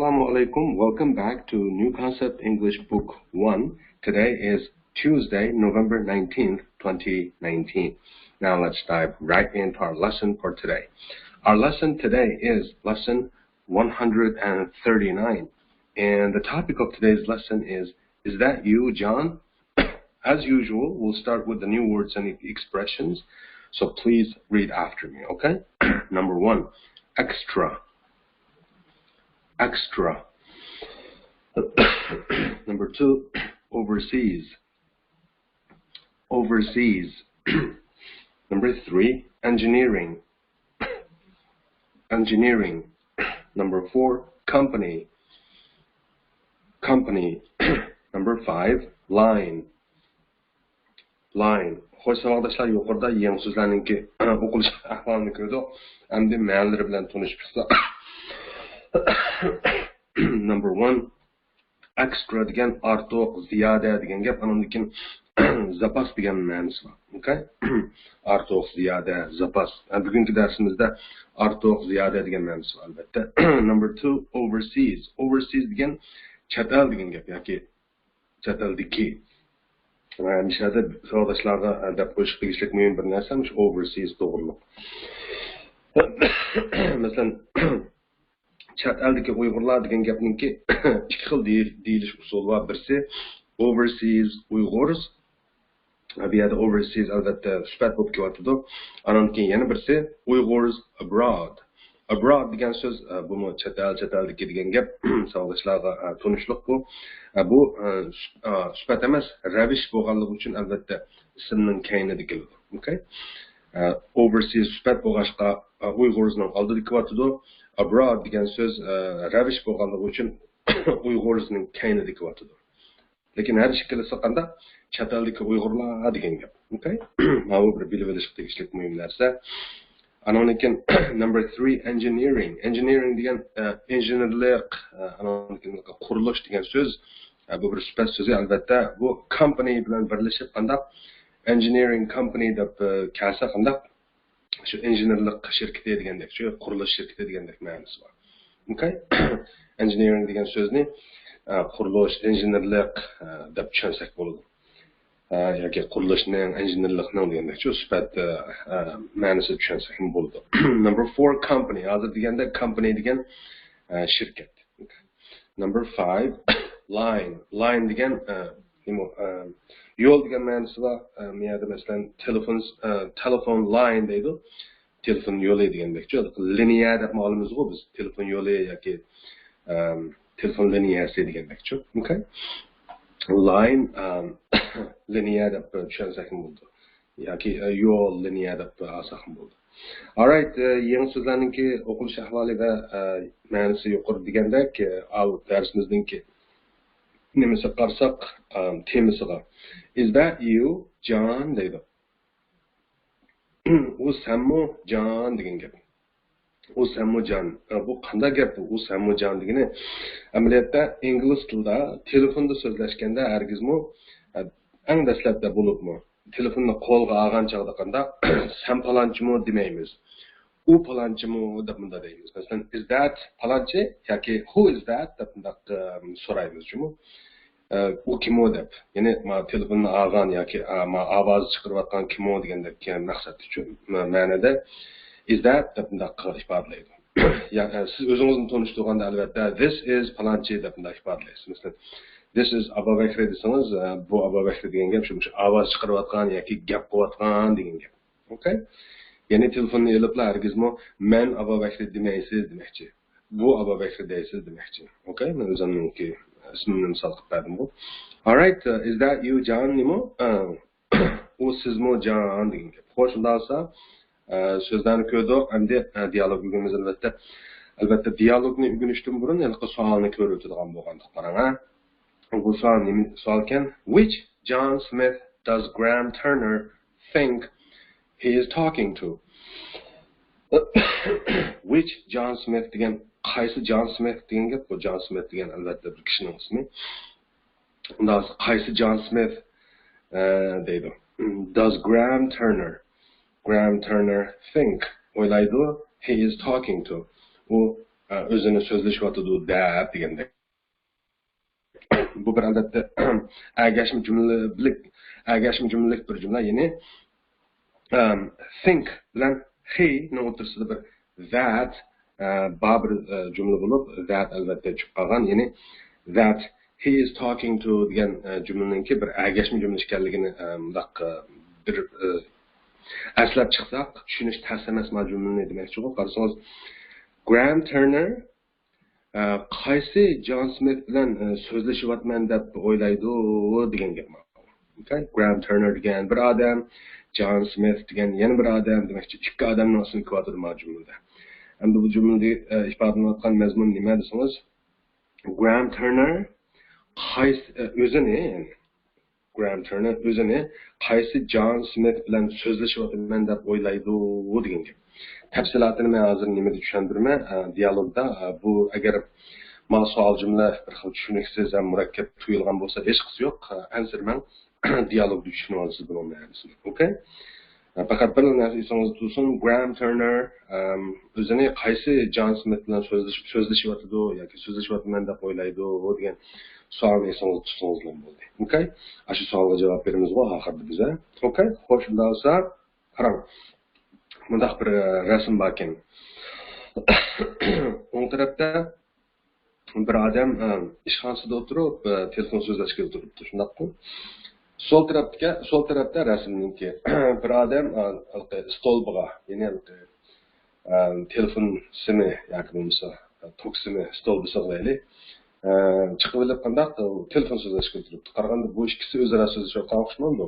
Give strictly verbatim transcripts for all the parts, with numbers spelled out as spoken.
Assalamu alaikum. Welcome back to New Concept English Book one. Today is Tuesday, November nineteenth, twenty nineteen. Now let's dive right into our lesson for today. Our lesson today is lesson one hundred thirty-nine. And the topic of today's lesson is, is that you, John? As usual, we'll start with the new words and expressions. So please read after me, okay? Number one, extra. Extra. Number two, overseas. Overseas. Number three, engineering. Engineering. Number four, company. Company. Number five, line. Line. خوش، ساۋاقداشلار، يۇقىرىدا يېڭى سۆزلەرنىڭكى ئوقۇلۇش ئەھۋالىنى كۆردۇق. ئەمدى مەنىلىرى بىلەن تونۇشۇپ چىقساق. Number one, extra دېگەن ئارتۇق، زىيادە دېگەن گەپ. ئانىڭدىن كېيىن زاپاس دېگەن مەنىسى بار. Okay؟ ئارتۇق، زىيادە، زاپاس. ھە، بۈگۈنكى دەرسىمىزدە ئارتۇق، زىيادە دېگەن مەنىسى بار، ئەلۋەتتە. Number two, overseas. Overseas دېگەن چەت ئەل دېگەن گەپ ياكى چەت ئەلدىكى. ھەمىشە ساۋاقداشلارغا دەپ قويۇشقا تېگىشلىك مۇھىم بىر نەرسە مۇشۇ overseas توغرۇلۇق. مەسىلەن، چەت ئەلدىكى ئۇيغۇرلار دېگەن گەپنىڭكى ئىككى خىل دېيىل-، دېيىلىش ئۇسۇلى بار. بىرسى overseas Uyghurs. بۇ يەردە overseas ئەلۋەتتە سۈپەت بولۇپ كېلىۋاتىدۇ. ئانان كېيىن يەنە بىرسى Uyghurs abroad. Abroad دېگەن سۆز، ئە، بۇمۇ چەت ئەل، چەت ئەلدىكى دېگەن گەپ. ساۋاقداشلارغا، ئە، تونۇشلۇق بۇ. ئە، بۇ، ئە، سۈپ-، ئە، سۈپەت ئەمەس، رەۋىش بولغانلىقى ئۈچۈن ئەلۋەتتە ئىسىمنىڭ كەينىدە كېلىدۇ. Okay؟ ئە، overseas سۈپەت بولغاچقا، ئە، Uyghurs نىڭ ئالدىدا كېلىۋاتىدۇ. Abroad دېگەن سۆز، ئە، رەۋىش بولغانلىقى ئۈچۈن Uyghurs نىڭ كەينىدە كېلىۋاتىدۇ. لېكىن ھەر ئىككىلىسى قانداق؟ چەت ئەلدىكى ئۇيغۇرلار دېگەن گەپ. Okay؟ ماۋۇ بىر بىلىۋېلىشقا تېگىشلىك مۇھىم نەرسە. ئانىڭدىن كېيىن number three, engineering. Engineering دېگەن، ئە، ئىنژېنېرلىق، ئە، ئانىڭدىن كېيىن قۇرۇلۇش دېگەن سۆز. ئە، بۇ بىر سۈپەت سۆزى، ئەلۋەتتە. بۇ company بىلەن بىرلىشىپ قانداق؟ Engineering company دەپ، ئە، كەلسە قانداق؟ شۇ ئىنژېنېرلىق شىركىتى دېگەندەك، شۇ قۇرۇلۇش شىركىتى دېگەندەك مەنىسى بار. Okay؟ Engineering دېگەن سۆزنى، ئە، قۇرۇلۇش، ئىنژېنېرلىق، ئە، دەپ چۈشەنسەك بولىدۇ. ئە، ياكى قۇرۇلۇشنىڭ، ئىنژېنېرلىقنىڭ دېگەندەك شۇ سۈپەت، ئە، ئە، مەنىسىدە چۈشەنسەكمۇ بولىدۇ. Number four, company. ھازىر دېگەندەك company دېگەن، ئە، شىركەت. Number five, line. Line دېگەن، ئە، نېمە، ئە، يول دېگەن مەنىسى بار. ئە، بۇ يەردە مەسىلەن تېلېفون، ئە، تېلېفون لاين دەيدۇ. تېلېفون يولى دېگەندەكچۇ. لىنىيە دەپمۇ ئالىمىزغۇ بىز. تېلېفون يولى ياكى، ئەم، تېلېفون لىنىيەسى دېگەندەكچۇ. Okay؟ لاين، ئەم، لىنىيە دەپ چۈشەنسەكمۇ بولىدۇ. ياكى، ئە، يول، لىنىيە دەپ ئالساقمۇ بولىدۇ. Alright، ئە، يېڭى سۆزلەرنىڭكى ئوقۇلۇش ئەھۋالى ۋە، ئە، مەنىسى يۇقىرىدا دېگەندەك، ئە، ئال دەرسىمىزنىڭكى نېمىسىگە قارىساق، ئەم، تېمىسىغا. Is that you, John؟ دەيدۇ. ئۇ سەنمۇ، جان دېگەن گەپ. ئۇ سەنمۇ، جان؟ ئە، بۇ قانداق گەپ بۇ؟ ئۇ سەنمۇ، جان دېگىنى؟ ئەمەلىيەتتە ئىنگلىز تىلىدا تېلېفوندا سۆزلەشكەندە ھەرگىزمۇ، ئە، ئەڭ دەسلەپتە بولۇپمۇ تېلېفوننى قولغا ئالغان چاغدا قانداق، سەن پالانچىمۇ دېمەيمىز. ئۇ پالانچىمۇ دەپ مۇنداق دەيمىز. مەسىلەن، is that پالانچى ياكى who is that دەپ مۇنداق، ئە، سورايمىز جۇمۇ. ئە، ئۇ كىمۇ دەپ. يەنى ما تېلېفوننى ئالغان ياكى، ئە، ما ئاۋاز چىقىرىۋاتقان كىمۇ دېگەندەك مەقسەت ئۈچۈن، مە-، مەنىدە is that دەپ مۇنداق ئىپادىلەيدۇ. يا، ئە، سىز ئۆزىڭىزنى تونۇشتۇرغاندا ئەلۋەتتە this is پالانچى دەپ مۇنداق ئىپادىلەيسىز. مەسىلەن، this is ئابابەكرى دېسىڭىز، ئە، بۇ ئابابەكرى دېگەن گەپ شۇ، شۇ ئاۋاز چىقىرىۋاتقان ياكى گەپ قىلىۋاتقان دېگەن گەپ. Okay؟ يەنى تېلېفوننى ئېلىپلا ھەرگىزمۇ مەن ئابابەكرى دېمەيسىز دېمەكچى. بۇ ئابابەكرى دەيسىز دېمەكچى. Okay؟ مەن ئۆزۈمنىڭكى ئىسمىمنى مىسال قىلىپ بەردىمغۇ. Alright، uh, is that you, John نېمۇ؟ ئە، ئۇ سىزمۇ، جان دېگەن گەپ. خوش، ئۇنداق بولسا، ئە، سۆزلەرنى كۆردۇق. ئەمدى، ئە، دىيالوگ ئۆگىنىمىز ئەلۋەتتە. ئەلۋەتتە، دىيالوگنى ئۆگىنىشتىن بۇرۇن ھېلىقى سوئالنى كۆرۈۋېتىدىغان بولغاندۇق، قاراڭ، ھە؟ بۇ سوئال نېمە سوئالكەن؟ Which John Smith does Graham Turner think he is talking to? Which John Smith دېگەن، قايسى جان سمىت دېگەن گەپ؟ بۇ جان سمىت دېگەن ئەلۋەتتە بىر كىشىنىڭ ئىسمى. ئۇنداق قايسى جان سمىت، ئە، دەيدۇ. Does Graham Turner, Graham Turner think ئويلايدۇ he is talking to. ئۇ، ئۆزىنى سۆزلىشىۋاتىدۇ دەپ دېگەندەك. بۇ بىر، ئەلۋەتتە، ئەگەشمە جۈملىلىك، ئەگەشمە جۈملىلىك بىر جۈملە. يەنى، ئەم، think بىلەن he نىڭ ئوتتۇرىسىدا بىر that، ئە، بار بىر، ئە، جۈملە بولۇپ، that ئەلۋەتتە چۈشۈپ قالغان. يەنى that he is talking to دېگەن، ئە، جۈملىنىڭكى بىر ئەگەشمە جۈملە ئىكەنلىكىنى، ئە، مۇنداق، ئە، بىر، ئە، ئەسلەپ چىقساق، چۈشىنىش تەس ئەمەس ما جۈملىنى دېمەكچىغۇ. قارىسىڭىز، Graham Turner، ئە، قايسى جان سمىت بىلەن، ئە، سۆزلىشىۋاتىمەن دەپ ئويلايدۇ دېگەن گەپ مانا. ئوكەي؟ گراھام تېرنېر دېگەن بىر ئادەم، جان سمىت دېگەن يەنە بىر ئادەم، دېمەكچى، ئىككى ئادەمنىڭ ئىسمى كېلىۋاتىدۇ مانا جۈملىدە. ئەمدى بۇ جۈملىدە، ئە، ئىپادىلىنىۋاتقان مەزمۇن نېمە دېسىڭىز، گراھام تېرنېر قايسى، ئە، ئۆزىنى، يەنى گراھام تېرنېر ئۆزىنى قايسى جان سمىت بىلەن سۆزلىشىۋاتىمەن دەپ ئويلايدۇ دېگەن گەپ. تەپسىلاتىنى مەن ھازىر نېمىدە چۈشەندۈرمەن، ئە، دىيالوگدا، ئە، بۇ ئەگەر مانا سوئال جۈملە بىر خىل چۈشىنىكسىز ھەم مۇرەككەپ تۇيۇلغان بولسا، ھېچقىسى يوق، ئە، ئەنسىرىمەڭ، دىيالوگدا چۈشىنىۋالىسىز بۇنىڭ مەنىسىنى. ئوكەي؟ ئە، پەقەت بىر نەرسە ئېسىڭىزدە تۇرسۇن، گراھام تېرنېر، ئەم، ئۆزىنى قايسى جان سمىت بىلەن سۆزلىشىپ، سۆزلىشىۋاتىدۇ ياكى سۆزلىشىۋاتىمەن دەپ ئويلايدۇ دېگەن سوئالنى ئېسىڭىزدە تۇتسىڭىزلا بولدى. ئوكەي؟ ئاشۇ سوئالغا جاۋاب بېرىمىزغۇ ئاخىردا بىز، ھە؟ ئوكەي؟ خوش، ئۇنداق بولسا، قاراڭ، مۇنداق بىر، ئە، رەسىم باركەن. ئوڭ تەرەپتە بىر ئادەم، ئە، ئىشخانىسىدا ئولتۇرۇپ، ئە، تېلېفون سۆزلەشكىلى تۇرۇپتۇ، شۇنداققۇ؟ سول تەرەپتىكى، سول تەرەپتە رەسىمنىڭكى بىر ئادەم، ئە، ھېلىقى ستولبىغا، يەنى ھېلىقى، ئە، تېلېفون سىمى ياكى بولمىسا، ئە، توك سىمى ستولبىسىغا دەيلى، ئە، چىقىۋېلىپ قانداق، ئە، تېلېفون سۆزلەشكىلى تۇرۇپتۇ. قارىغاندا بۇ ئىككىسى ئۆزئارا سۆزلىشىۋاتقان ئوخشىمامدۇ؟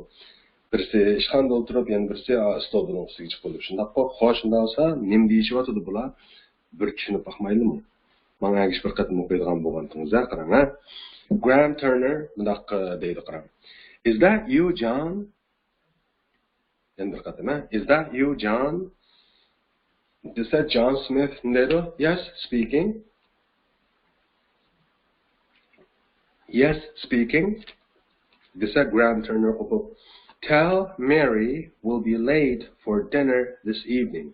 بىرسى ئىشخانىدا ئولتۇرۇپ، يەنە بىرسى، ئا، ستولدىنىڭ ئۈستىگە چىقىپ ئولتۇرۇپ. شۇنداققۇ؟ خوش، شۇنداق بولسا نېمە دېيىشىۋاتىدۇ بۇلار؟ بىر چۈشىنىپ باقمايلىمۇ؟ ماڭا ئەگىشىپ بىر قېتىم ئوقۇيدىغان بولغانتىڭىز، ھە، قاراڭ، ھە. گراھام تېرنېر مۇنداق، ئە، دەيدۇ، قاراڭ. Is that you, John? يەنە بىر قېتىم، ھە. Is that you, John? دېسە، جان سمىت نېمە دەيدۇ؟ Yes, speaking. Yes, speaking. دېسە، گراھام تېرنېر قوپۇپ، Tell Mary we'll be late for dinner this evening.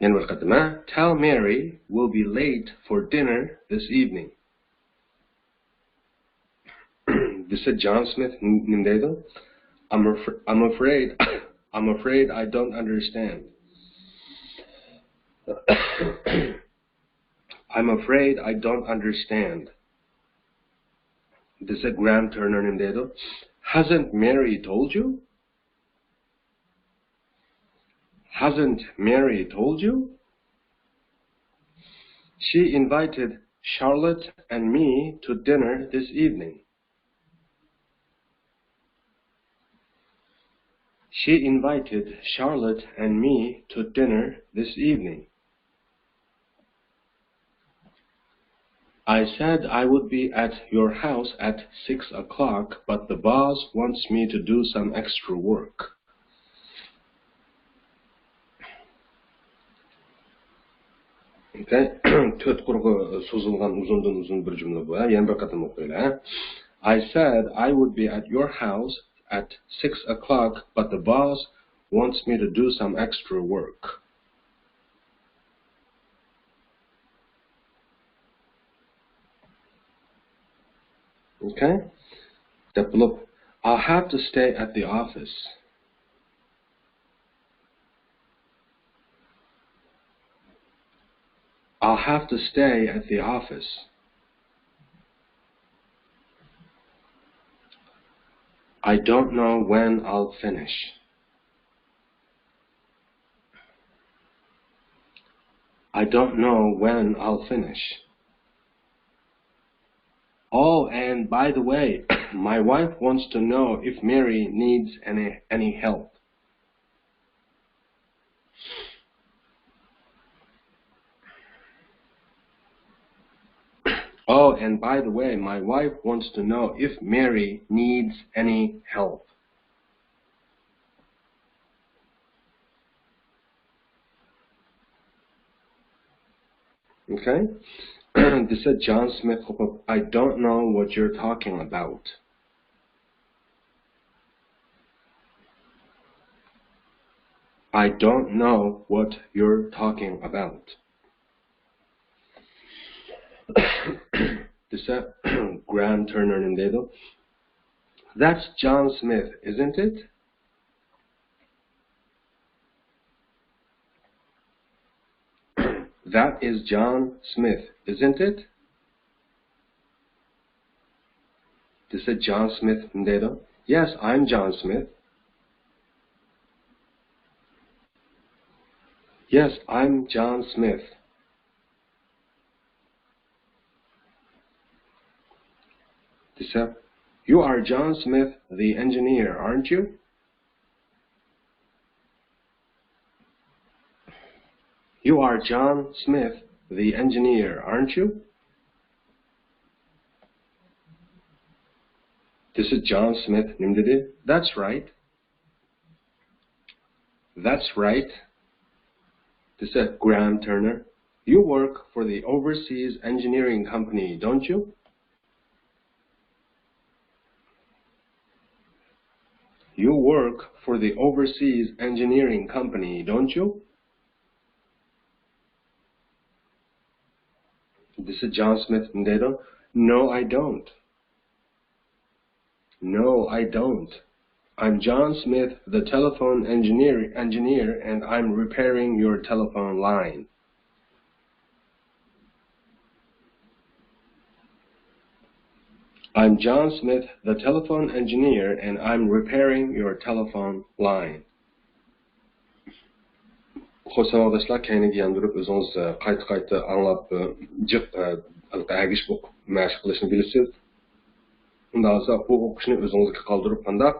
يەنە بىر قېتىم، ھە. Tell Mary we'll be late for dinner this evening. دېسە، جان سمىت نېمە دەيدۇ؟ I'm afr-, I'm afraid, I'm afraid I don't understand. I'm afraid I don't understand. دېسە، گراھام تېرنېر نېمە دەيدۇ؟ Hasn't Mary told you? Hasn't Mary told you? She invited Charlotte and me to dinner this evening. She invited Charlotte and me to dinner this evening. I said I would be at your house at six o'clock, but the boss wants me to do some extra work. Okay. تۆت قۇرغا سوزۇلغان ئۇزۇندىن ئۇزۇن بىر جۈملە بۇ، ھە؟ يەنە بىر قېتىم ئوقۇيلى، ھە؟ I said I would be at your house at six o'clock, but the boss wants me to do some extra work. Okay? دەپ بولۇپ، I'll have to stay at the office. I'll have to stay at the office. I don't know when I'll finish. I don't know when I'll finish. Oh, and by the way, my wife wants to know if Mary needs any, any help. Oh, and by the way, my wife wants to know if Mary needs any help. Okay? دېسە، جان سمىت قوپۇپ، I don't know what you're talking about. I don't know what you're talking about. دېسە، گرام تېرنېر نېمە دەيدۇ؟ That's John Smith, isn't it? That is John Smith, isn't it? دېسە، جان سمىت نېمە دەيدۇ؟ Yes, I'm John Smith. Yes, I'm John Smith. دېسە، You are John Smith, the engineer, aren't you? You are John Smith, the engineer, aren't you? دېسە، جان سمىت نېمە دېدى؟ That's right. That's right. دېسە، گرام تېرنېر، You work for the Overseas Engineering Company, don't you? You work for the Overseas Engineering Company, don't you? دېسە، جان سمىت نېمە دەيدۇ؟ No, I don't. No, I don't. I'm John Smith, the telephone engineer, engineer, and I'm repairing your telephone line. I'm John Smith, the telephone engineer, and I'm repairing your telephone line. خوش، ساۋاقداشلار، كەينىگە ياندۇرۇپ ئۆزىڭىز، ئە، قايتا-قايتا ئاڭلاپ، ئە، جىق، ئە، ھېلىقى ئەگىشىپ ئوقۇپ مەشىق قىلىشنى بىلىسىز. ئۇنداق بولسا، ئۇ ئوقۇشنى ئۆزىڭىزگە قالدۇرۇپ، قانداق،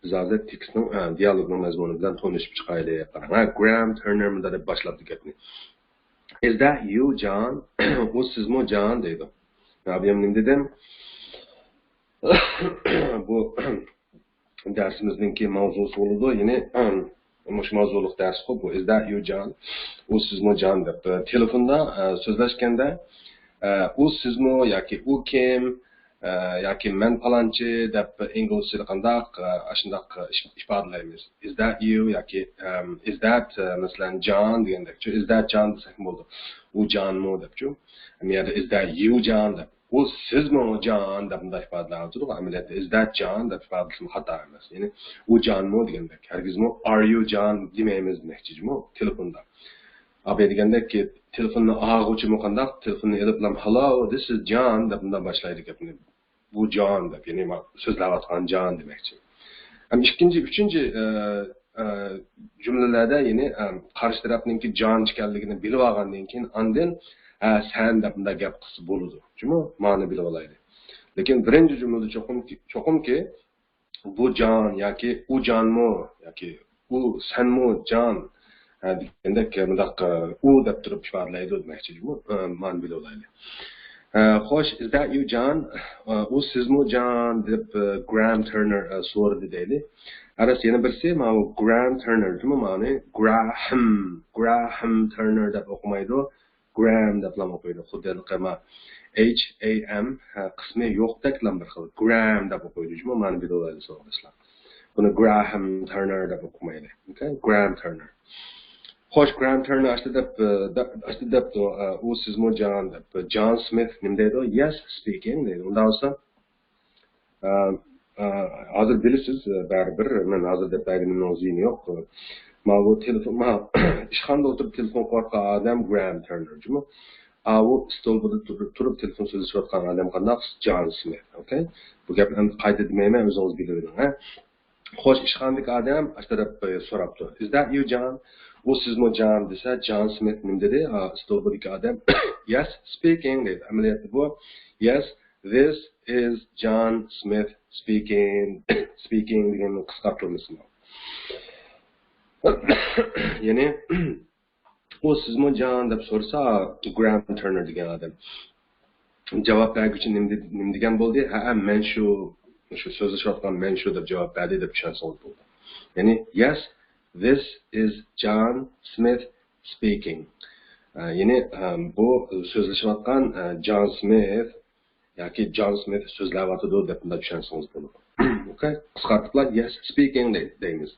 بىز ھازىر تېكىستنىڭ، ئە، دىيالوگنىڭ مەزمۇنى بىلەن تونۇشۇپ چىقايلى. قاراڭ، ھە، گرام تېرنېر مۇنداق دەپ باشلاپتۇ گەپنى. Is that you, John? ئۇ سىزمۇ، جان؟ دەيدۇ. رابىيەم نېمە دېدىم؟ بۇ دەرسىمىزنىڭكى ماۋزۇسى بولىدۇ. يەنى، مۇشۇ ماۋزۇلۇق دەرسقۇ بۇ. Is that you, John? ئۇ سىزمۇ، جان؟ دەپ، تېلېفوندا، ئە، سۆزلەشكەندە، ئە، ئۇ سىزمۇ ياكى ئۇ كىم، ئە، ياكى مەن پالانچى دەپ ئىنگلىزچىدا قانداق، ئە، ئاشۇنداق ئىش-، ئىپادىلەيمىز. Is that you ياكى، ئەم، is that، ئە، مەسىلەن، جان دېگەندەكچۇ. Is that جان دېسەكمۇ بولىدۇ. ئۇ جانمۇ دەپچۇ. ئەمما يەردە is that you, جان دەپ، ئۇ سىزمۇ، جان دەپ مۇنداق ئىپادىلەپ تۇرىدۇ. ئەمەلىيەتتە is that جان دەپ ئىپادىلىسىمۇ خاتا ئەمەس. يەنى ئۇ جانمۇ دېگەندەك. ھەرگىزمۇ are you جان دېمەيمىز دېمەكچى جۇمۇ تېلېفوندا. ئاباي دېگەندەك، تېلېفوننى ئاغۇچىمۇ قانداق؟ تېلېفوننى ئېلىپلا، Hello, this is John دەپ مۇنداق باشلايدۇ گەپنى. بۇ جان دەپ، يەنى ما-، سۆزلەۋاتقان جان دېمەكچى. ھەم ئىككىنچى، ئۈچىنچى، ئە، ئە، جۈملىلەردە يەنى، ئە، قارشى تەرەپنىڭكى جان ئىكەنلىكىنى بىلىۋالغاندىن كېيىن، ئاندىن، ھە، سەن دەپ مۇنداق گەپ قىلسا بولىدۇ. جۇمۇ مانا بىلىۋالايلى. لېكىن بىرىنچى جۈملىدە چوقۇمكى، چوقۇمكى، بۇ جان ياكى ئۇ جانمۇ ياكى ئۇ سەنمۇ جان، ھە، دېگەندەك مۇنداق، ئۇ دەپ تۇرۇپ ئىپادىلەيدۇ دېمەكچى جۇمۇ. ئە، مانا بىلىۋالايلى. ئە، خوش، is that you, John? ئە، ئۇ سىزمۇ جان دەپ، ئە، گرام تېرنېر، ئە، سورىدى دەيلى. ئەرەس يەنە بىرسى، ماۋۇ گرام تېرنېر جۇمۇ مانى گراھام، گراھام تېرنېر دەپ ئوقۇمايدۇ. گرام دەپلا ئوقۇيدۇ. خۇددى ھېلىقى ما H A M، ھە، قىسمى يوقتەكلا بىر خىل. گرام دەپ ئوقۇيدۇ جۇمۇ مانا بىلىۋالايلى ساۋاقداشلار. بۇنى گراھام تېرنېر دەپ ئوقۇمايلى. ئوكەي؟ گرام تېرنېر. خوش، گرام تېرنېر ئاشتا دەپ، ئە، دەپ، ئاشتا دەپتۇ، ئە، ئۇ سىزمۇ جان دەپ. جان سمىت نېمە دەيدۇ؟ Yes, speaking دەيدۇ. ئۇنداق بولسا، ئە، ئە، ھازىر بىلىسىز، ئە، بەرىبىر، مەن ھازىر دەپ بەرگىنىمنىڭ زىيىنى يوق. ماۋۇ تېلېفون، ما، ئىشخانىدا ئولتۇرۇپ تېلېفون قىلىۋاتقان ئادەم گرام تېرنېر جۇمۇ. ئاۋۇ ستولبىدا تۇرۇپ، تۇرۇپ تېلېفون سۆزلىشىۋاتقان ئادەم قانداق؟ جان سمىت، ئوكەي؟ بۇ گەپنى ئەمدى قايتا دېمەيمەن، ئۆزىڭىز بىلىۋېلىڭ، ھە؟ خوش، ئىشخانىدىكى ئادەم ئاشۇ تەرەپ، ئە، سوراپتۇ. Is that you, John? ئۇ سىزمۇ جان دېسە، جان سمىت نېمە دېدى؟ ئا، ستولبىدىكى ئادەم. Yes, speaking دەيدۇ. ئەمەلىيەتتە بۇ، Yes, this is John Smith speaking. Speaking دېگەننىڭ قىسقارتىلمىسى بۇ. يەنى، ئۇ سىزمۇ جان دەپ سورىسا، گرام تېرنېر دېگەن ئادەم جاۋاب بەرگۈچى نېمە دې-، نېمە دېگەن بولدى؟ ھەئە، مەن شۇ، شۇ سۆزلىشىۋاتقان مەن شۇ دەپ جاۋاب بەردى دەپ چۈشەنسىڭىز بولىدۇ. يەنى، Yes, this is John Smith speaking. ئە، يەنى، ئە، بۇ سۆزلىشىۋاتقان، ئە، جان سمىت ياكى جان سمىت سۆزلەۋاتىدۇ دەپ مۇنداق چۈشەنسىڭىز بولىدۇ. ئوكەي؟ قىسقارتىپلا Yes, speaking دەي-، دەيمىز.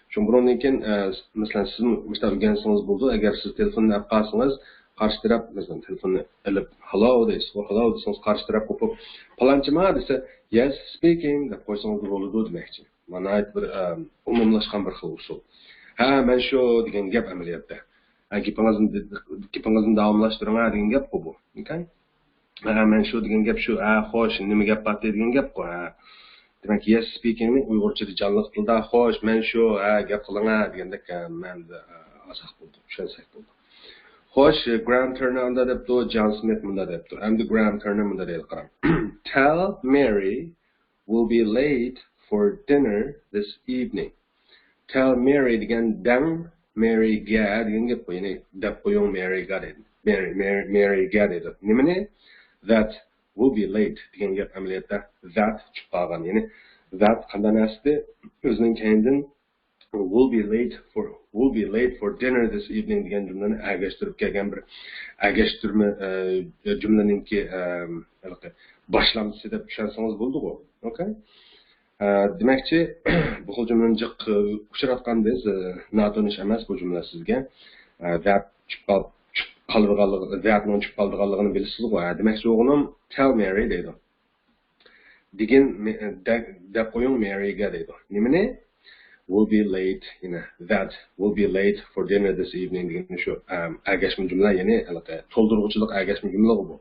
شۇڭا بۇنىڭدىن كېيىن، ئە، مەسىلەن، سىز مۇشۇنداق ئۆگەنسىڭىز بولىدۇ. ئەگەر سىز تېلېفوننى ئەپ قالسىڭىز، قارشى تەرەپ، مەسىلەن، تېلېفوننى ئېلىپ، «ھالو» دەيسىزغۇ، «ھالو» دېسىڭىز، قارشى تەرەپ قوپۇپ، «پالانچىما؟» دېسە، «Yes, speaking» دەپ قويسىڭىز بولىدۇ دېمەكچى. مانا بىر، ئە، ئومۇملاشقان بىر خىل ئۇسۇل. «ھە، مەن شۇ» دېگەن گەپ ئەمەلىيەتتە. ھە، گېپىڭىزنى، گېپىڭىزنى داۋاملاشتۇرۇڭ ھە دېگەن گەپقۇ بۇ. ئوكەي؟ ھە، مەن شۇ دېگەن گەپ شۇ. ھە، خوش، نېمە گەپ بارتى دېگەن گەپقۇ. ھە. دېمەك، yes speaking نى ئۇيغۇرچىدا جانلىق تىلدا، خوش، مەن شۇ، ھە، گەپ قىلىڭ ھە دېگەندەك، ھە، مەنىدە، ھە، ئالساق بولىدۇ، چۈشەنسەك بولىدۇ. خوش، گراھام تېرنېر ئانداق دەپتۇ، جان سمىت مۇنداق دەپتۇ. ئەمدى گراھام تېرنېر مۇنداق دەيدۇ، قاراڭ. Tell Mary we'll be late for dinner this evening. Tell Mary دېگەن دەڭ مېرىگە دېگەن گەپ قوي. يەنى دەپ قويۇڭ مېرىگە دەيدۇ. مېرى، مېرى، مېرىگە دەيدۇ. نېمىنى؟ That we'll be late دېگەن گەپ ئەمەلىيەتتە that چۈشۈپ قالغان. يەنى that قانداق نەرسىدى؟ ئۆزىنىڭ كەينىدىن we'll be late for، we'll be late for dinner this evening دېگەن جۈملىنى ئەگەشتۈرۈپ كەلگەن بىر ئەگەشتۈرمە، ئە، جۈملىنىڭكى، ئە، ھېلىقى باشلامچىسى دەپ چۈشەنسىڭىز بولىدىغۇ. ئوكەي؟ ئە، دېمەكچى، بۇ خىل جۈملىنى جىق، ئە، ئۇچراتقان بىز، ئە، ناتونۇش ئەمەس بۇ جۈملە سىزگە. ئە، that چۈشۈپ قال-، چۈشۈپ قالىدىغانلىقى، that نىڭ چۈشۈپ قالىدىغانلىقىنى بىلىسىزغۇ. ھە، دېمەكچى بولغىنىم، tell Mary دەيدۇ. دېگىن مې-، دە-، دەپ قويۇڭ مېرىگە دەيدۇ. نېمىنى؟ We'll be late، يەنى that we'll be late for dinner this evening دېگىنى شۇ، ئەم، ئەگەشمە جۈملە، يەنى ھېلىقى تولدۇرغۇچىلىق ئەگەشمە جۈملىغۇ بۇ.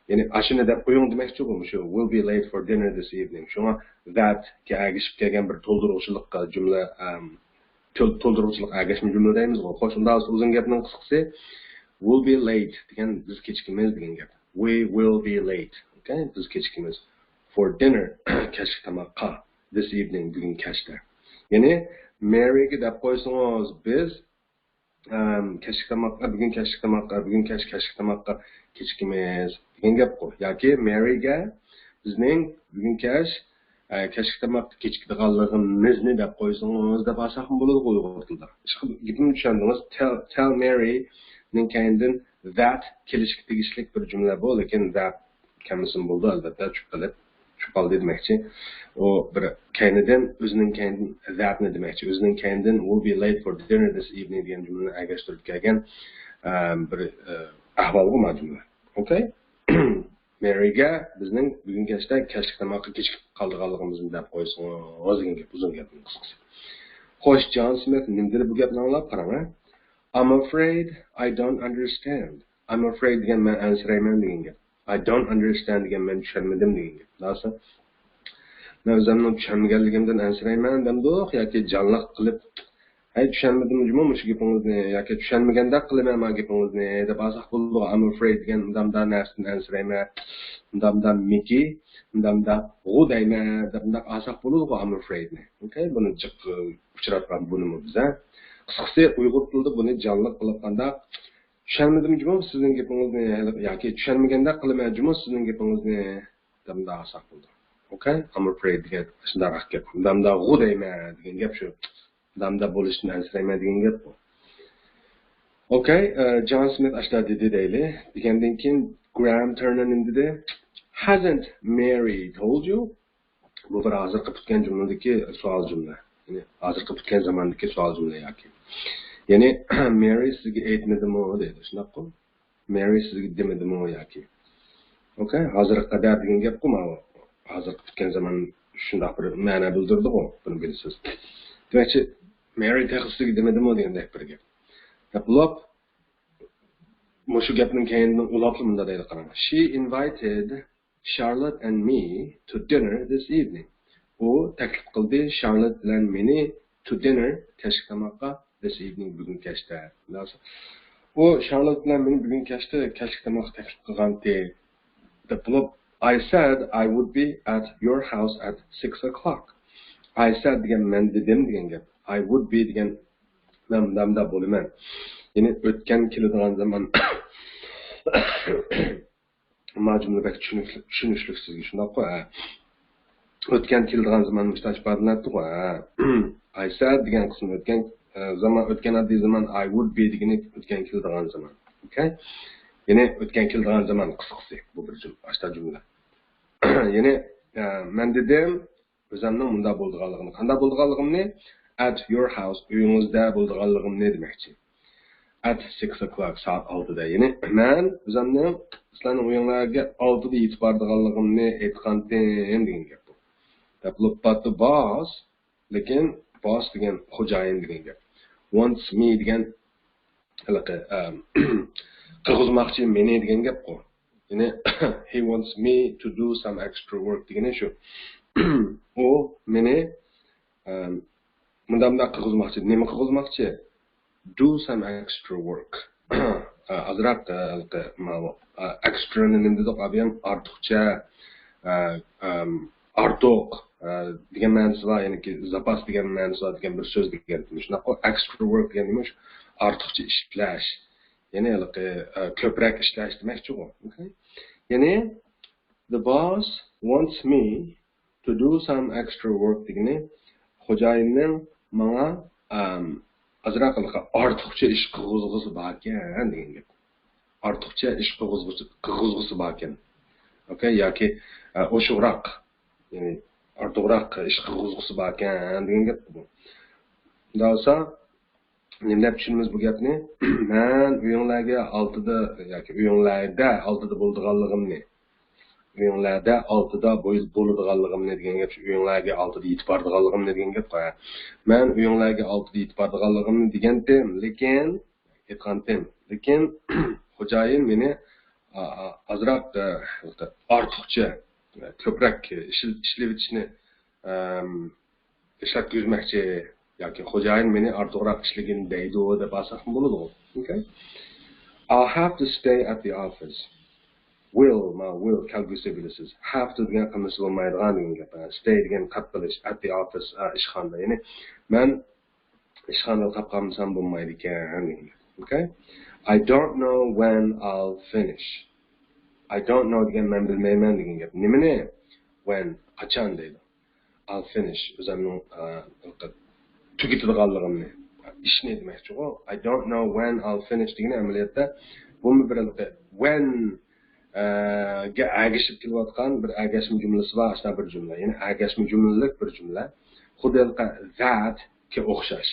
يەنى ئاشۇنى دەپ قويۇڭ دېمەكچىغۇ مۇشۇ we'll be late for dinner this evening. شۇڭا that كە ئەگىشىپ كەلگەن بىر تولدۇرغۇچىلىق جۈملە، ئەم، تول-، تولدۇرغۇچىلىق ئەگەشمە جۈملە دەيمىزغۇ. خوش، ئۇنداق بولسا ئۇزۇن گەپنىڭ قىسقىسى we'll be late دېگەن بىز كېچىكىمىز دېگەن گەپ. We will be late. ئوكەي؟ بىز كېچىكىمىز. For dinner، كەچلىك تاماققا. This evening، بۈگۈن كەچتە. يەنى مېرىگە دەپ قويسىڭىز، بىز، ئەم، كەچلىك تاماققا، بۈگۈن كەچلىك تاماققا، بۈگۈن كەچ، كەچلىك تاماققا كېچىكىمىز دېگەن گەپقۇ. ياكى مېرىگە بىزنىڭ بۈگۈن كەچ، ئە، كەچلىك تاماققا كېچىكىدىغانلىقىمىزنى دەپ قويسىڭىز دەپ ئالساقمۇ بولىدىغۇ ئۇيغۇر تىلىدا. ئىشقىلىپ، گېپىمنى چۈشەندىڭىز. Tell، tell Mary نىڭ كەينىدىن that كېلىشكە تېگىشلىك بىر جۈملە بۇ، لېكىن that كەلمىسىمۇ بولىدۇ، ئەلۋەتتە، چۈشۈپ قېلىپ، چۈشۈپ قالدى دېمەكچى. ئۇ بىر كەينىدىن، ئۆزىنىڭ كەينىدىن that نى دېمەكچى. ئۆزىنىڭ كەينىدىن we'll be late for dinner this evening دېگەن جۈملىنى ئەگەشتۈرۈپ كەلگەن، ئە، بىر، ئە، ئەھۋالغۇ ما جۈملە. ئوكەي؟ مېرىگە بىزنىڭ بۈگۈن كەچتە كەچلىك تاماققا كېچىكىپ قالىدىغانلىقىمىزنى دەپ قويسىڭىز دېگەن گەپ، ئۇزۇن گەپنىڭ قىسقىسى. خوش، جان سمىت نېمە دېدى بۇ گەپنى ئاڭلاپ؟ قاراڭ ھە. I'm afraid I don't understand. I'm afraid دېگەن مەن ئەنسىرەيمەن دېگەن گەپ. I don't understand دېگەن مەن چۈشەنمىدىم دېگەن گەپ. داسا، مەن ئۆزۈمنىڭ چۈشەنمىگەنلىكىمدىن ئەنسىرەيمەن دەمدۇق ياكى جانلىق قىلىپ، ھەي، چۈشەنمىدىم جۇمۇ مۇشۇ گېپىڭىزنى ياكى چۈشەنمىگەندەك قىلىمەن ما گېپىڭىزنى دەپ ئالساق بولىدۇ. I'm afraid دېگەن مۇنداق مۇنداق نەرسىدىن ئەنسىرەيمەن، مۇنداق مۇنداق مىكى، مۇنداق مۇنداق غۇ دەيمەن دەپ مۇنداق ئالساق بولىدۇ. I'm afraid نى. ئوكەي، بۇنى جىق، ئە، ئۇچراتقان بۇنىمۇ بىز، ھە. قىسقىسى، ئۇيغۇر تىلىدا بۇنى جانلىق قىلىپ قانداق چۈشەنمىدىم جۇمۇ سىزنىڭ گېپىڭىزنى، ياكى چۈشەنمىگەندەك قىلىمەن جۇمۇ سىزنىڭ گېپىڭىزنى دەپ مۇنداق ئالساق بولىدۇ. ئوكەي، I'm afraid دېگەن شۇنداق گەپ. مۇنداق مۇنداق غۇ دەيمەن دېگەن گەپ شۇ. مۇنداق مۇنداق بولۇشتىن ئەنسىرەيمەن دېگەن گەپ بۇ. ئوكەي، ئە، جان سمىت ئاشۇنداق دېدى دەيلى. دېگەندىن كېيىن گراھام تېرنېر نېمە دېدى؟ Hasn't Mary told you؟ بۇ بىر ھازىرقى پۈتكەن جۈملىدىكى سوئال جۈملە. يەنى ھازىرقى پۈتكەن زاماندىكى سوئال جۈملە ياكى. يەنى مېرى سىزگە ئېيتمىدىمۇ دەيدۇ، شۇنداققۇ؟ مېرى سىزگە دېمىدىمۇ ياكى. ئوكەي، ھازىرغا قەدەر دېگەن گەپقۇ ماۋۇ. ھازىرقى پۈتكەن زامان شۇنداق بىر مەنە بىلدۈرىدىغۇ، بۇنى بىلىسىز. دېمەكچى، مېرى تېخى سىزگە دېمىدىمۇ دېگەندەك بىر گەپ. دەپ بولۇپ، مۇشۇ گەپنىڭ كەينىدىن ئۇلاپلا مۇنداق دەيدۇ، قاراڭ. She invited Charlotte and me to dinner this evening. ئۇ تەكلىپ قىلدى شارلوت بىلەن مېنى to dinner، كەچلىك تاماققا، this evening، بۈگۈن كەچتە. ئۇ شارلوت بىلەن مېنى بۈگۈن كەچتە كەچلىك تاماققا تەكلىپ قىلغانتى. دەپ بولۇپ، I said I would be at your house at six o'clock. I said دېگەن مەن دېدىم دېگەن گەپ. I would be دېگەن مەن مۇنداق مۇنداق بولىمەن. يەنى ئۆتكەن كېلىدىغان زامان. ما جۈملە بەك چۈشىنىكلىك، چۈشىنىشلىك سىزگە، شۇنداققۇ؟ ھە. ئۆتكەن كېلىدىغان زامان مۇشۇنداق ئىپادىلىنەتتىغۇ؟ ھە. I said دېگەن قىسمى ئۆتكەن، ئە، زامان، ئۆتكەن ئاددىي زامان، I would be دېگىنى ئۆتكەن كېلىدىغان زامان. ئوكەي؟ يەنى ئۆتكەن كېلىدىغان زامان قىسقىسى بۇ بىر جۈم-، ئاشتا جۈملە. يەنى، ئە، مەن دېدىم، ئۆزۈمنىڭ مۇنداق بولىدىغانلىقىنى. قانداق بولىدىغانلىقىمنى؟ at your house، ئۆيىڭىزدە بولىدىغانلىقىمنى دېمەكچى. At six o'clock، سائەت ئالتىدا. يەنى مەن ئۆزۈمنىڭ سىلەرنىڭ ئۆيۈڭلارغا ئالتىدا يېتىپ بارىدىغانلىقىمنى ئېيتقانتىم دېگەن گەپ بۇ. But the boss، لېكىن boss دېگەن خوجايىن دېگەن گەپ. Wants me دېگەن ھېلىقى، ئەم، قىلغۇزماقچى مېنى دېگەن گەپقۇ. يەنى he wants me to do some extra work دېگىنى شۇ. ئۇ مېنى، ئەم، مۇنداق مۇنداق قىلغۇزماقچى. نېمە قىلغۇزماقچى؟ Do some extra work. ئازراق، ئە، ھېلىقى، ماۋۇ، ئە، extra نى نېمە دېدۇق؟ ئابىيام ئارتۇقچە، ئە، ئەم، ئارتۇق، ئە، دېگەن مەنىسى بار، يەنىكى زاپاس دېگەن مەنىسى بار دېگەن بىر سۆز دېگەن. شۇنداققۇ، extra work دېگەن نېمە؟ شۇ ئارتۇقچە ئىشلەش. يەنى ھېلىقى، ئە، كۆپرەك ئىشلەش دېمەكچىغۇ. ئوكەي؟ يەنى the boss wants me to do some extra work دېگىنى خوجايىننىڭ ماڭا، ئەم، ئازراق ھېلىقى ئارتۇقچە ئىش قىلغۇزغۇسى باركەن دېگەن گەپ. ئارتۇقچە ئىش قىلغۇزغۇسى، قىلغۇزغۇسى باركەن. ئوكەي؟ ياكى، ئە، ئوشۇقراق، يەنى ئارتۇقراق ئىش قىلغۇزغۇسى باركەن دېگەن گەپ بۇ. شۇنداق بولسا، نېمە دەپ چۈشىنىمىز بۇ گەپنى؟ مەن ئۆيۈڭلارگە ئالتىدا ياكى ئۆيۈڭلەردە ئالتىدا بولىدىغانلىقىمنى، ئۆيۈڭلەردە ئالتىدا بول-، بولىدىغانلىقىمنى دېگەن گەپ، شۇ ئۆيۈڭلارگە ئالتىدا يېتىپ بارىدىغانلىقىمنى دېگەن گەپ. مەن ئۆيۈڭلارگە ئالتىدا يېتىپ بارىدىغانلىقىمنى دېگەنتىم، لېكىن، ئېيتقانتىم، لېكىن خوجايىن مېنى، ئا-، ئا-، ئازراق، ئە، ئارتۇقچە، كۆپرەك ئىشل-، ئىشلىۋېتىشنى، ئەم، ئىشلەتكۈزمەكچى ياكى خوجايىن مېنى ئارتۇقراق ئىشلىگىن دەيدۇ دەپ ئالساقمۇ بولىدىغۇ. ئوكەي؟ I'll have to stay at the office. Will، ما will كەلگۈسى بىلىسىز. Have to دېگەن قىلمىسا بولمايدىغان دېگەن گەپ. Stay دېگەن قېلىپ قېلىش. At the office، ئە، ئىشخانىدا. يەنى مەن ئىشخانىدا قېلىپ قالمىسام بولمايدىكەن دېگەن گەپ. ئوكەي؟ I don't know when I'll finish. I don't know دېگەن مەن بىلمەيمەن دېگەن گەپ. نېمىنى؟ When، قاچان دەيدۇ. I'll finish، ئۆزۈمنىڭ، ئە، تۈگىتىدىغانلىقىمنى، ئىشنى دېمەكچىغۇ. I don't know when I'll finish دېگىنى ئەمەلىيەتتە بۇمۇ بىر ھېلىقى when، ئە، گە ئەگىشىپ كېلىۋاتقان بىر ئەگەشمە جۈملىسى بار، ئاشۇنداق بىر جۈملە. يەنى ئەگەشمە جۈملىلىك بىر جۈملە. خۇددى ھېلىقى that كە ئوخشاش.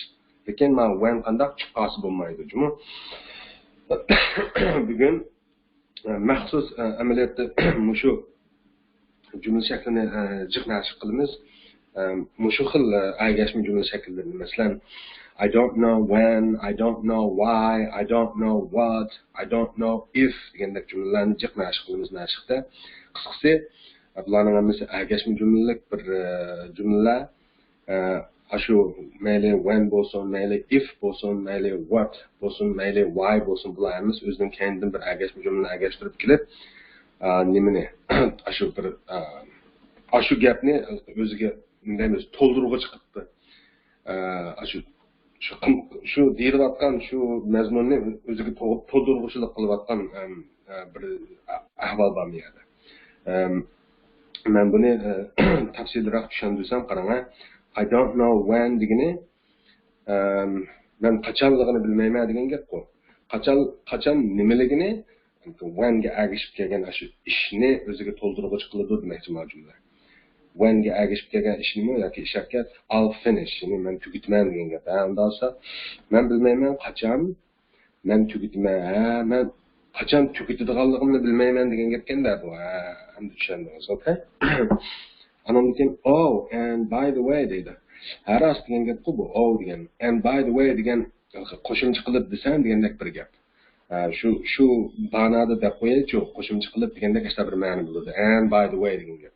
لېكىن مانا when قانداق چۈشۈپ قالسا بولمايدۇ، جۇمۇ. بۈگۈن، ئە، مەخسۇس، ئە، ئەمەلىيەتتە مۇشۇ جۈملە شەكلىنى، ئە، جىق نەشر قىلىمىز. ئە، مۇشۇ خىل، ئە، ئەگەشمە جۈملە شەكىللىرىنى، مەسىلەن، I don't know when, I don't know why, I don't know what, I don't know if دېگەندەك جۈملىلەرنى جىق نەشر قىلىمىز نەشرىدە. قىسقىسى، بۇلارنىڭ ھەممىسى ئەگەشمە جۈملىلىك بىر، ئە، جۈملىلەر. ئە، ئاشۇ مەيلى when بولسۇن، مەيلى if بولسۇن، مەيلى what بولسۇن، مەيلى why بولسۇن، بۇلار ھەممىسى ئۆزىنىڭ كەينىدىن بىر ئەگەشمە جۈملىنى ئەگەشتۈرۈپ كېلىپ، ئا، نېمىنى، ئاشۇ بىر، ئا، ئاشۇ گەپنى ئۆزىگە، نېمە دەيمىز، تولدۇرغۇچى قىلىپتۇ. ئا، ئاشۇ، شۇ قىم-، شۇ دېيىلىۋاتقان شۇ مەزمۇننى ئۆزىگە تو-، تولدۇرغۇچىلىق قىلىۋاتقان، ئەم، ئە، بىر ئەھۋال بار بۇ يەردە. ئەم، مەن بۇنى، ئە، تەپسىلىيرەك چۈشەندۈرسەم، قاراڭ، ھە. I don't know when دېگىنى، ئەم، مەن قاچانلىقىنى بىلمەيمەن دېگەن گەپقۇ. قاچان، قاچان نېمىلىكىنى، when گە ئەگىشىپ كەلگەن ئاشۇ ئىشنى ئۆزىگە تولدۇرغۇچى قىلىدۇ دېمەكچى مانا جۈملە. When گە ئەگىشىپ كەلگەن ئىشنىمۇ ياكى ئىش ھەرىكەت، I'll finish، يەنى مەن تۈگىتىمەن دېگەن گەپ. ھە، ئۇنداق بولسا، مەن بىلمەيمەن قاچان، مەن تۈگىتىمەن، ھە، مەن قاچان تۈگىتىدىغانلىقىمنى بىلمەيمەن دېگەن گەپكەندە بۇ، ھە، ئەمدى چۈشەندىڭىز، ئوكەي؟ ئانىڭدىن كېيىن، oh, and by the way دەيدۇ. ھە، راست دېگەن گەپقۇ بۇ، oh دېگەن. And by the way دېگەن، قوشۇمچە قىلىپ دېسەم دېگەندەك بىر گەپ. ھە، شۇ، شۇ مانادا دەپ قويايچۇ، قوشۇمچە قىلىپ دېگەندەك ئاشۇنداق بىر مەنە بولىدۇ. And by the way دېگەن گەپ.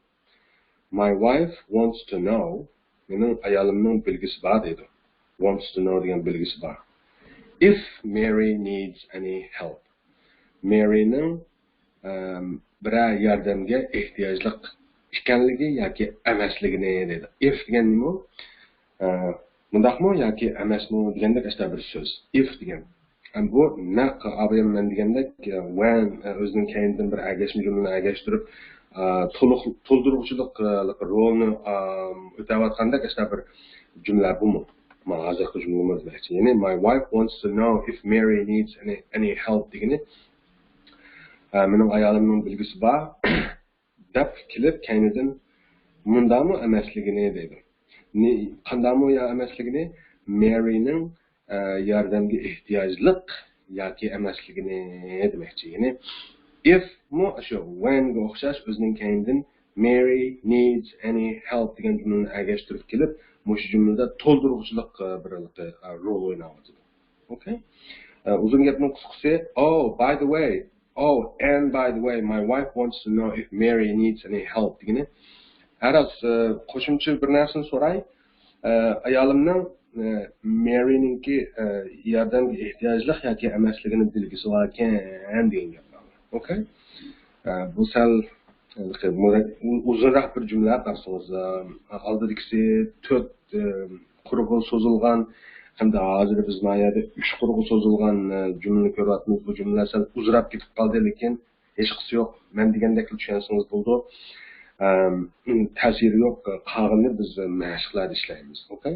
My wife wants to know، مېنىڭ ئايالىمنىڭ بىلگۈسى بار دەيدۇ. Wants to know دېگەن بىلگۈسى بار. If Mary needs any help. مېرىنىڭ، ئەم، بىرەر ياردەمگە ئېھتىياجلىق ئىكەنلىكى ياكى ئەمەسلىكىنى دەيدۇ. If دېگەن نېمە؟ ئە، مۇنداقمۇ ياكى ئەمەسمۇ دېگەندەك ئاشۇنداق بىر سۆز. If دېگەن. ئەم، بۇ نەق ئابايام مەن دېگەندەك، ئە، when، ئە، ئۆزىنىڭ كەينىدىن بىر ئەگەشمە جۈملىنى ئەگەشتۈرۈپ، ئە، تولۇق، تولدۇرغۇچىلىق، ئە، رولنى، ئە، ئۆتەۋاتقاندەك ئاشۇنداق بىر جۈملە بۇمۇ. مانا ھازىرقى جۈملىمىز دېمەكچى. يەنى my wife wants to know if Mary needs any, any help دېگىنى، ئە، مېنىڭ ئايالىمنىڭ بىلگۈسى بار دەپ كېلىپ كەينىدىن مۇنداقمۇ ئەمەسلىكىنى دەيدۇ. نى-، قانداقمۇ يا ئەمەسلىكىنى؟ مېرىنىڭ، ئە، ياردەمگە ئېھتىياجلىق ياكى ئەمەسلىكىنى دېمەكچى. يەنى if مۇ شۇ when گە ئوخشاش ئۆزىنىڭ كەينىدىن Mary needs any help دېگەن جۈملىنى ئەگەشتۈرۈپ كېلىپ، مۇشۇ جۈملىدە تولدۇرغۇچىلىق، ئە، بىر، ئە، رول ئويناۋاتىدۇ. ئوكەي. ئە، ئۇزۇن گەپنىڭ قىسقىسى، oh, by the way, oh, and by the way, my wife wants to know if Mary needs any help دېگىنى. ھە راست، ئە، قوشۇمچە بىر نەرسىنى سوراي. ئە، ئايالىمنىڭ، ئە، مېرىنىڭكى، ئە، ياردەمگە ئېھتىياجلىق ياكى ئەمەسلىكىنى بىلگۈسى باركەن دېگەن گەپ بار. ئوكەي. ئە، بۇ سەل، ئە، ئۇزۇنراق بىر جۈملە قارىسىڭىز، ئە، ئالدىدىكىسى تۆت، ئە، قۇرغا سوزۇلغان ھەمدە ھازىر بىز ما يەردە ئۈچ قۇرغا سوزۇلغان، ئە، جۈملىنى كۆرۈۋاتىمىز. بۇ جۈملىلەر سەل ئۇزىراپ كېتىپ قالدى، لېكىن ھېچقىسى يوق. مەن دېگەندەكلا چۈشەنسىڭىز بولىدۇ. ئەم، تەسىرى يوق. قالغىنىنى بىز مەشىقلەردە ئىشلەيمىز. ئوكەي؟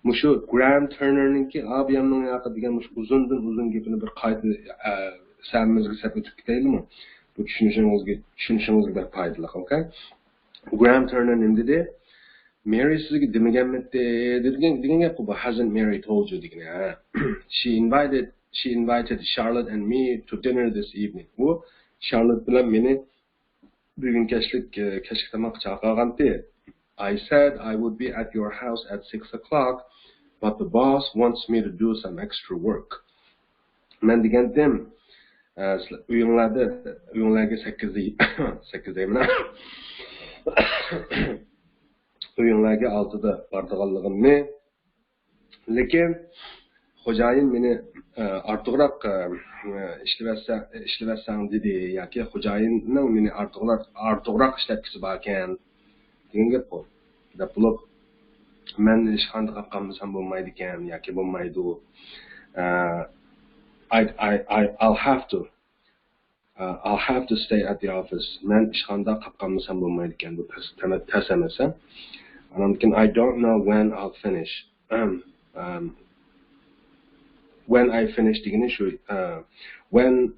مۇشۇ گرام تېرنېرنىڭكى ئابىيامنىڭ ياقى دېگەن مۇشۇ ئۇزۇندىن ئۇزۇن گېپىنى بىر قايتا، ئە، سەمىمىزگە سەپ ئۆتۈپ كېتەيلىمۇ؟ بۇ چۈشىنىشىڭىزگە، چۈشىنىشىڭىزگە بەك پايدىلىق. ئوكەي؟ گرام تېرنېر نېمە دېدى؟ مېرى سىزگە دېمىگەنمىدى دېگەن، دېگەن گەپقۇ بۇ. Hasn't Mary told you دېگىنى، ھە. She invited, she invited Charlotte and me to dinner this evening. ئۇ شارلوت بىلەن مېنى بۈگۈن كەچلىك، ئە، كەچلىك تاماققا چاقىرغانتى. I said I would be at your house at six o'clock, but the boss wants me to do some extra work. مەن دېگەنتىم، ئە، سىلەر ئۆيۈڭلەردە، ئۆيۈڭلەرگە سەككىزدە، سەككىز دەيمەن. ئۆيۈڭلەرگە ئالتىدا بارىدىغانلىقىمنى، لېكىن خوجايىن مېنى، ئە، ئارتۇقراق، ئە، ئىشلىۋەتسە-، ئىشلىۋەتسەڭ دېدى ياكى خوجايىننىڭ مېنى ئارتۇقراق، ئارتۇقراق ئىشلەتكۈسى باركەن دېگەن گەپ بۇ. دەپ بولۇپ، مەن ئىشخانىدا قاپقالمىسام بولمايدىكەن ياكى بولمايدۇ. ئە، I, I, I, I'll have to ئە، I'll have to stay at the office. مەن ئىشخانىدا قاپقالمىسام بولمايدىكەن، بۇ تەس-، تەمە-، تەس ئەمەس، ھە؟ ئاندىن كېيىن، I don't know when I'll finish. ئەم، ئەم، when I finish دېگىنى شۇ، ئە، when،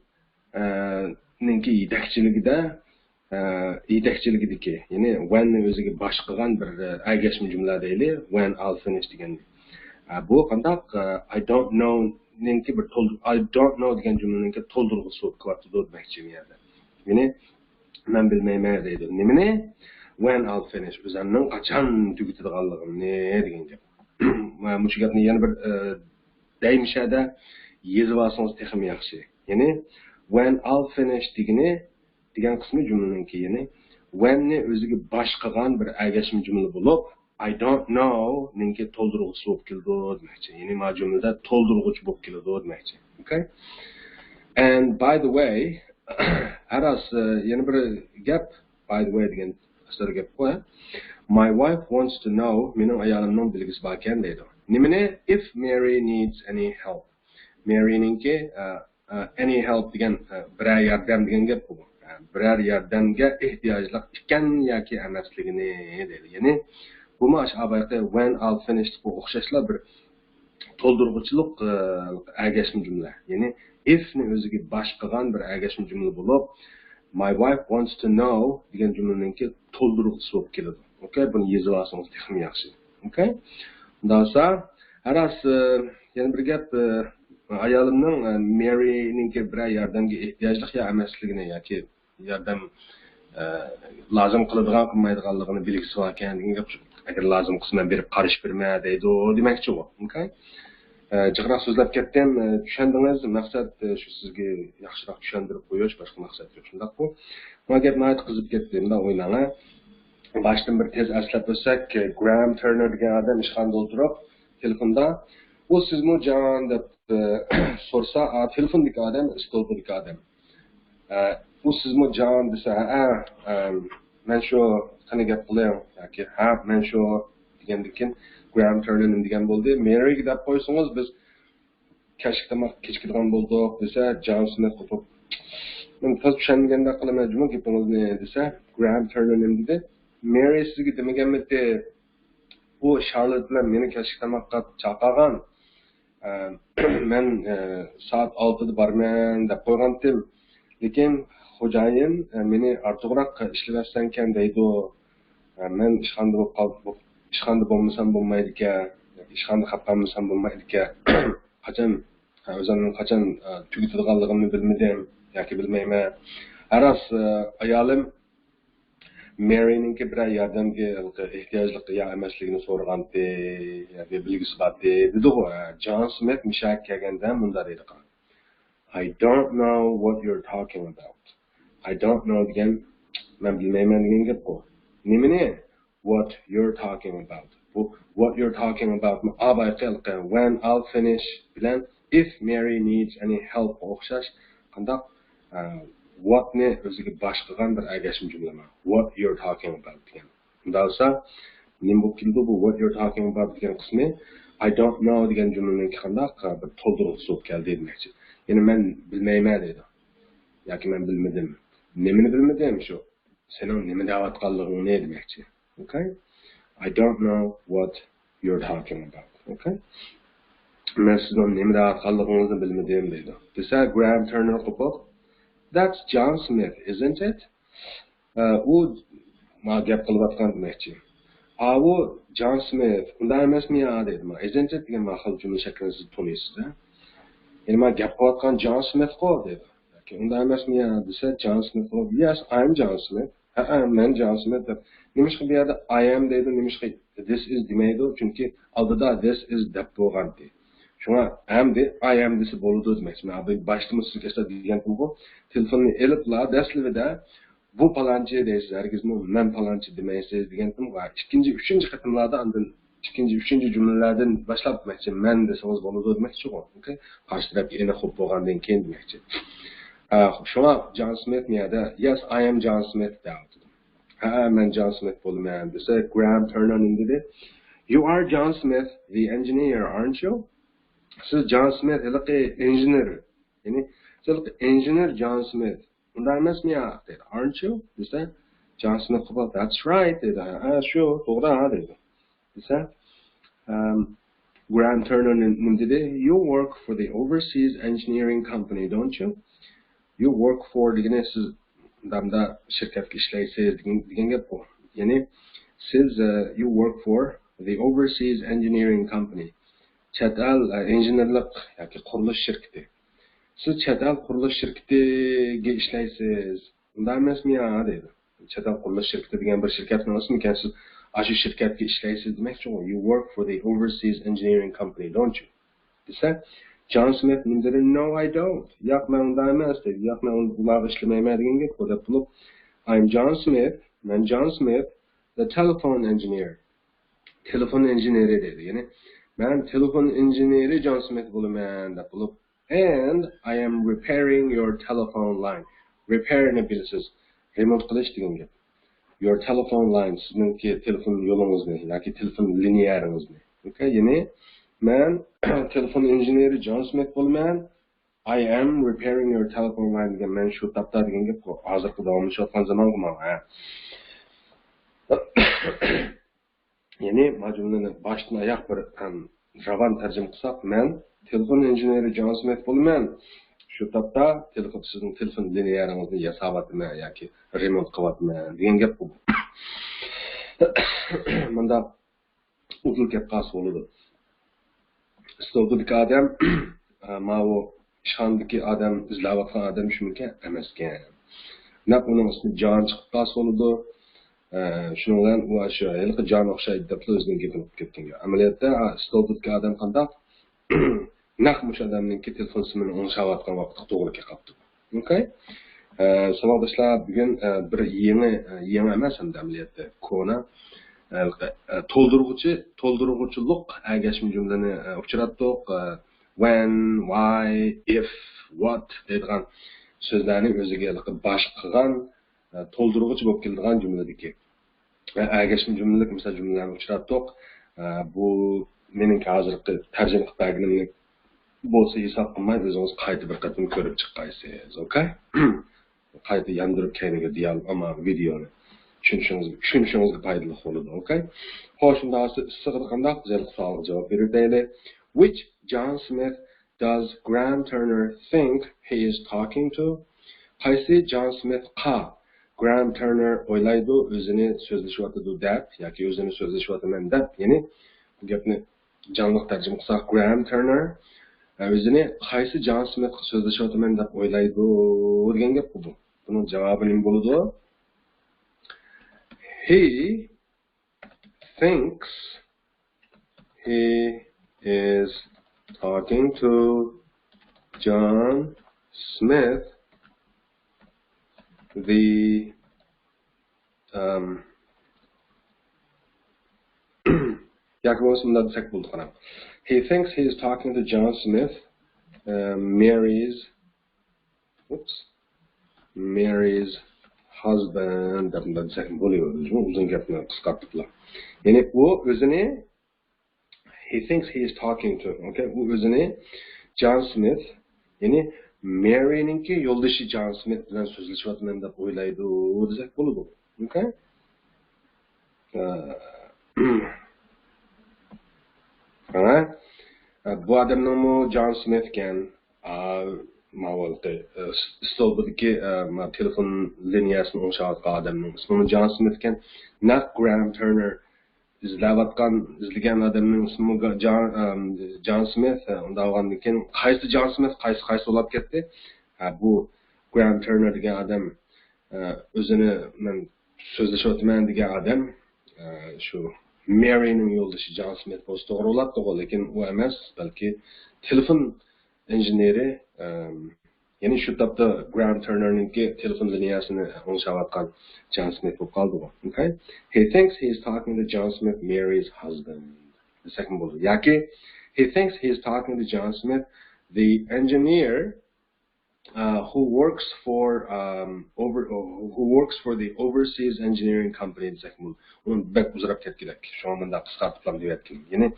ئە، نىڭكى يېتەكچىلىكىدە، ئە، يېتەكچىلىكىدىكى، يەنى when نى ئۆزىگە باش قىلغان بىر، ئە، ئەگەشمە جۈملە دەيلى، when I'll finish دېگەن. ئە، بۇ قانداق؟ ئە، I don't know نىڭكى بىر تولدۇر-، I don't know دېگەن جۈملىنىڭكى تولدۇرغۇچىسى بولۇپ قېلىۋاتىدۇ دېمەكچى بۇ يەردە. يەنى، مەن بىلمەيمەن دەيدۇ. نېمىنى؟ When I'll finish. ئۆزۈمنىڭ قاچان تۈگىتىدىغانلىقىمنى دېگەن گەپ. مۇشۇ گەپنى يەنە بىر، ئە، دەيمىشەدە يېزىۋالسىڭىز تېخىمۇ ياخشى. يەنى، when I'll finish دېگىنى، دېگەن قىسمى جۈملىنىڭكى، يەنى، when نى ئۆزىگە باش قىلغان بىر ئەگەشمە جۈملە بولۇپ، I don't know نىڭكى تولدۇرغۇچىسى بولۇپ كېلىدۇ دېمەكچى. يەنى ما جۈملىدە تولدۇرغۇچى بولۇپ كېلىدۇ دېمەكچى. ئوكەي؟ And by the way، ھە راست، يەنە بىر گەپ، by the way دېگەن ئەسلىدە گەپ بۇ، ھە؟ My wife wants to know، مېنىڭ ئايالىمنىڭ بىلگۈسى باركەن دەيدۇ. نېمىنى؟ If Mary needs any help. مېرىنىڭكى، ئە، ئە، any help دېگەن، ئە، بىرەر ياردەم دېگەن گەپ بۇ. ئە، بىرەر ياردەمگە ئېھتىياجلىق ئىكەن ياكى ئەمەسلىكىنى دەيدۇ. يەنى بۇمۇ ئاشۇ بايىقى when I'll finish دېگەنگە ئوخشاشلا بىر تولدۇرغۇچىلىق، ئە، ئەگەشمە جۈملە. يەنى if نى ئۆزىگە باش قىلغان بىر ئەگەشمە جۈملە بولۇپ، my wife wants to know دېگەن جۈملىنىڭكى تولدۇرغۇچىسى بولۇپ كېلىدۇ. ئوكەي، بۇنى يېزىۋالسىڭىز تېخىمۇ ياخشى. ئوكەي؟ ئۇنداق بولسا، ھە راست، ئە، يەنە بىر گەپ، ئە، ئايالىمنىڭ، ئە، مېرىنىڭكى بىرەر ياردەمگە ئېھتىياجلىق يا ئەمەسلىكىنى ياكى ياردەم، ئە، لازىم قىلىدىغان، قىلمايدىغانلىقىنى بىلگۈسى باركەن دېگەن گەپ. ئەگەر لازىم قىلسا مەن بېرىپ قارىشىپ بېرىمەن دەيدۇ دېمەكچى ئۇ. ئوكەي؟ ئە، جىقراق سۆزلەپ كەتتىم. ئە، چۈشەندىڭىز؟ مەقسەت، ئە، شۇ سىزگە ياخشىراق چۈشەندۈرۈپ قويۇش، باشقا مەقسەت يوق. شۇنداققۇ؟ ما گەپ ناھايىتى قىزىپ كەتتى. مۇنداق ئويلاڭ، ھە؟ باشتىن بىر تېز ئەسلەپ ئۆتسەك، گرام تېرنېر دېگەن ئادەم ئىشخانىدا ئولتۇرۇپ، تېلېفوندا، «ئۇ سىزمۇ جان؟» دەپ، ئە، سورىسا، ئا، تېلېفوندىكى ئادەم، ستولدىكى ئادەم. ئە، «ئۇ سىزمۇ جان؟» دېسە، «ھەئە، ئە، مەن شۇ، قېنى گەپ قىلىڭ» ياكى «ھە، مەن شۇ» دېگەندىن كېيىن، گرام تېرنېر نېمە دېگەن بولدى؟ «مېرىگە دەپ قويسىڭىز، بىز كەچلىك تاماق كېچىكىدىغان بولدۇق» دېسە، جان سۈنئەت قوپۇپ، «مەن تازا چۈشەنمىگەندەك قىلىمەن جۇمۇ گېپىڭىزنى» دېسە، گرام تېرنېر نېمە دېدى؟ «مېرى سىزگە دېمىگەنمىدى؟ ئۇ شارلوت بىلەن مېنى كەچلىك تاماققا چاقىرغان. ئە، مەن، ئە، سائەت ئالتىدا بارىمەن دەپ قويغانتىم. لېكىن خوجايىن، ئە، مېنى ئارتۇقراق ئىشلىۋەتسەڭكەن دەيدۇ. ئە، مەن ئىشخانىدا بولۇپ قال-، بو-، ئىشخانىدا بولمىسام بولمايدىكەن. ئىشخانىدا خاپا قالمىسام بولمايدىكەن. قاچان، ھە، ئۆزۈمنىڭ قاچان، ئە، تۈگىتىدىغانلىقىمنى بىلمىدىم ياكى بىلمەيمەن. ھە، راست، ئە، ئايالىم مېرىنىڭكى بىرەر ياردەمگە ئېھتىياجلىق يا ئەمەسلىكىنى سورىغانتى، يا بىر بىلگۈسى بارتى دېدىغۇ. جان سمىت مۇشۇ يەرگە كەلگەندە مۇنداق دەيدىغان. I don't know what you're talking about. I don't know دېگەن، مەن بىلمەيمەن دېگەن گەپقۇ. نېمىنى؟ What you're talking about. بۇ what you're talking about نى ئابايقى ھېلىقى when I'll finish بىلەن if Mary needs any help قا ئوخشاش قانداق، ئە، what نى ئۆزىگە باش قىلغان بىر ئەگەشمە جۈملە. What you're talking about دېگەن. ئۇنداق بولسا، نېمە بولۇپ كېلىدۇ بۇ what you're talking about دېگەن قىسمى؟ I don't know دېگەن جۈملىنىڭكى قانداق، ئە، بىر تولدۇرغۇچىسى بولۇپ كەلدى دېمەكچى. يەنى مەن بىلمەيمەن دەيدۇ. ياكى مەن بىلمىدىم. نېمىنى بىلمىدىم؟ شۇ سېنىڭ نېمە دەۋاتقانلىقىڭنى دېمەكچى. Okay? I don't know what you're talking about. Okay? مەن سىزنىڭ نېمە دەۋاتقانلىقىڭىزنى بىلمىدىم دەيدۇ. دېسە، گراھام تېرنېر قوپۇپ، That's John Smith, isn't it? ئە، ئۇ ما گەپ قىلىۋاتقان دېمەكچى. ئاۋۇ جان سمىت، ئۇنداق ئەمەسمۇ يا دەيدۇ. ما isn't it دېگەن ما خىل جۈملە شەكلىنى سىز تونۇيسىز، ھە؟ يەنى ما گەپ قىلىۋاتقان جان سمىتقۇ دەيدۇ. ياكى ئۇنداق ئەمەسمۇ يا دېسە، جان سمىتقۇ. Yes, I'm John Smith. ھەئە، مەن جان سمىت دەپ. نېمىشقا بۇ يەردە I am دەيدۇ، نېمىشقا this is دېمەيدۇ؟ چۈنكى ئالدىدا this is دەپ بولغانتى. شۇڭا am دە I am دېسە بولىدۇ دېمەكچى. مەن باشتىمۇ سىزگە ئەسلەپ دېگەنتىمغۇ، تېلېفوننى ئېلىپلا دەسلىۋىدە بۇ پالانچى دەيسىز، ھەرگىزمۇ مەن پالانچى دېمەيسىز دېگەنتىمغۇ. ئىككىنچى، ئۈچىنچى قېتىملاردا ئاندىن ئىككىنچى، ئۈچىنچى جۈملىلەردىن باشلاپ دېمەكچى، مەن دېسىڭىز بولىدۇ دېمەكچىغۇ. ئوكەي؟ قارشى تەرەپكە ئېنىق بولۇپ بولغاندىن كېيىن دېمەكچى. ئە، شۇڭا جان سمىت نېمە يەردە، Yes, I am John Smith دەۋاتىدۇ. ھە، مەن جان سمىت بولىمەن دېسە، گراھام تېرنېر نېمە دېدى؟ You are John Smith, the engineer, aren't you? سىز جان سمىت، ھېلىقى ئىنژېنېر. يەنى، سىز ھېلىقى ئىنژېنېر جان سمىت. ئۇنداق ئەمەسمۇ يا؟ دەيدۇ. Aren't you? دېسە، جان سمىت قوپۇپ، That's right دەيدۇ. ھە، شۇ، توغرا دەيدۇ. دېسە، ئەم، گراھام تېرنېر نېمە دېدى؟ You work for the Overseas Engineering Company, don't you? You work for دېگىنى سىز دامدا شىركەتكە ئىشلەيسىز دېگەن، دېگەن گەپ بۇ. يەنى سىز، ئە، you work for the Overseas Engineering Company. چەت ئەل، ئە، ئىنژېنېرلىق ياكى قۇرۇلۇش شىركىتى. سىز چەت ئەل قۇرۇلۇش شىركىتىگە ئىشلەيسىز. ئۇنداق ئەمەسمۇ يا دەيدۇ. چەت ئەل قۇرۇلۇش شىركىتى دېگەن بىر شىركەتنىڭ ئىسمىكەن، سىز ئاشۇ شىركەتكە ئىشلەيسىز دېمەكچىغۇ. You work for the Overseas Engineering Company, don't you? دېسە، جان سمىت نېمە دېدى؟ No, I don't. ياق، مەن ئۇنداق ئەمەس دەيدۇ. ياق، مەن ئۇلارغا ئىشلىمەيمەن دېگەن گەپ بۇ دەپ بولۇپ، I'm John Smith, مەن جان سمىت، the telephone engineer. تېلېفون ئىنژېنېرى دەيدۇ. يەنى مەن تېلېفون ئىنژېنېرى جان سمىت بولىمەن دەپ بولۇپ، and I am repairing your telephone line. Repair نى بىلىسىز، رېمونت قىلىش دېگەن گەپ. Your telephone line، سىزنىڭكى تېلېفون يولىڭىزنى ياكى تېلېفون لىنىيەلىرىڭىزنى. ئوكەي، يەنى مەن تېلېفون ئىنژېنېرى جان سمىت بولىمەن. I am repairing your telephone line دېگەن مەن شۇ تاپتا دېگەن گەپقۇ. ھازىرقى داۋاملىشىۋاتقان زامانغۇ ماڭا، ھە. يەنى ما جۈملىنى باشتىن ئاياق بىر، ئەم، راۋان تەرجىمە قىلساق، مەن تېلېفون ئىنژېنېرى جان سمىت بولىمەن. شۇ تاپتا تېلېفون، سىزنىڭ تېلېفون لىنىيەلىرىڭىزنى ياساۋاتىمەن ياكى رېمونت قىلىۋاتىمەن دېگەن گەپ بۇ. مۇنداق ئۇدۇل گەپ قالسا بولىدۇ. ئىستودىيىدىكى ئادەم، ئە، ماۋۇ ئىشخانىدىكى ئادەم ئىزدەۋاتقان ئادەم شۇمىكەن؟ ئەمەسكەن. نەق ئۇنىڭ ئىسمى جان چىقىپ قالسا بولىدۇ. ئە، شۇنىڭ بىلەن ئۇ شۇ ھېلىقى جان ئوخشايدۇ دەپلا ئۆزىنىڭ گېپىنى قىلىپ كەتكەن گەپ. ئەمەلىيەتتە، ئا، ئىستودىيىدىكى ئادەم قانداق؟ نەق مۇشۇ ئادەمنىڭكى تېلېفون سىمىنى ئوڭشاۋاتقان ۋاقىتقا توغرا كېلىپ قاپتۇ. ئوكەي. ئە، ساۋاقداشلار، بۈگۈن، ئە، بىر يېڭى، ئە، يېڭى ئەمەس، ئەمدى ئەمەلىيەتتە كونا، ئە، ئە، تولدۇرغۇچى، تولدۇرغۇچىلىق ئەگەشمە جۈملىنى، ئە، ئۇچراتتۇق. ئە، when، why، if، what دەيدىغان سۆزلەرنى ئۆزىگە ھېلىقى باش قىلغان، ئە، تولدۇرغۇچى بولۇپ كېلىدىغان جۈملىدىكى ئەگەشمە جۈملىلىك مىسال جۈملىلەرنى ئۇچراتتۇق. ئە، بۇ مېنىڭكى ھازىرقى تەرجىمە قىلىپ بەرگىنىمنى بولسا ھېساب قىلماي، ئۆزىڭىز قايتا بىر قېتىم كۆرۈپ چىققايسىز، ئوكەي؟ قايتا ياندۇرۇپ كەينىگە دېيال، ئەمما ۋىدېئونى چۈشىنىشىڭىزگە، چۈشىنىشىڭىزگە پايدىلىق بولىدۇ، ئوكەي؟ خوش، ئۇنداق بولسا ئىسسىقىدا قانداق؟ بىز ھېلىقى سوئالغا جاۋاب بېرىپ بېرەيلى. Which John Smith does Graham Turner think he is talking to? قايسى جان سمىتقا گراھام تېرنېر ئويلايدۇ، ئۆزىنى سۆزلىشىۋاتىدۇ دەپ ياكى ئۆزىنى سۆزلىشىۋاتىمەن دەپ؟ يەنى بۇ گەپنى جانلىق تەرجىمە قىلساق، گراھام تېرنېر ئۆزىنى قايسى جان سمىتقا سۆزلىشىۋاتىمەن دەپ ئويلايدۇ دېگەن گەپقۇ بۇ. بۇنىڭ جاۋابى نېمە بولىدۇ؟ He thinks he is talking to John Smith, the um, ياكى بولمىسا مۇنداق دېسەك بولىدۇ، قاراڭ. He thinks he is talking to John Smith, uh, Mary's, oops, Mary's husband دەپ مۇنداق دېسەك بولۇۋېرىدۇ، ئۇزۇن گەپنى قىسقارتىپلا. يەنى ئۇ ئۆزىنى، he thinks he is talking to, okay, ئۇ ئۆزىنى جان سمىت، يەنى مېرىنىڭكى يولدىشى جان سمىت بىلەن سۆزلىشىۋاتىمەن دەپ ئويلايدۇ دېسەك بولىدۇ. Okay? قاراڭ، بۇ ئادەمنىڭمۇ جان سمىت ئىكەن. ماۋۇ ستولبىدىكى تېلېفون لىنىيەسىنى ئوڭشاۋاتقان ئادەمنىڭ ئىسمىمۇ جان سمىت ئىكەن. نەق گراھام تېرنېر ئىزدەۋاتقان، ئىزدىگەن ئادەمنىڭ ئىسمىمۇ جان، جان سمىت. ئۇنداق بولغاندىن كېيىن قايسى جان سمىت، قايسى، قايسى بولاپ كەتتى؟ ھە، بۇ گراھام تېرنېر دېگەن ئادەم، ئۆزىنى مەن سۆزلىشىۋاتىمەن دېگەن ئادەم، ئە، شۇ مېرىنىڭ يولدىشى جان سمىت بولسا توغرا بولاتتىغۇ، لېكىن ئۇ ئەمەس، بەلكى تېلېفون ئىنژېنېرى، ئەم، يەنى شۇ تاپتا گراھام تېرنېرنىڭكى تېلېفون لىنىيەسىنى ئوڭشاۋاتقان جان سمىت بولۇپ قالدىغۇ. Okay? He thinks he is talking to John Smith, Mary's husband. دېسەكمۇ بولىدۇ. ياكى he thinks he is talking to John Smith, the engineer uh, who works for um, over who works for the overseas engineering company دېسەك بولىدۇ. ئۇنى بەك ئۇزىراپ كەتكۈدەك. شۇڭا مۇنداق قىسقارتىپلا دېيەتتىم. يەنى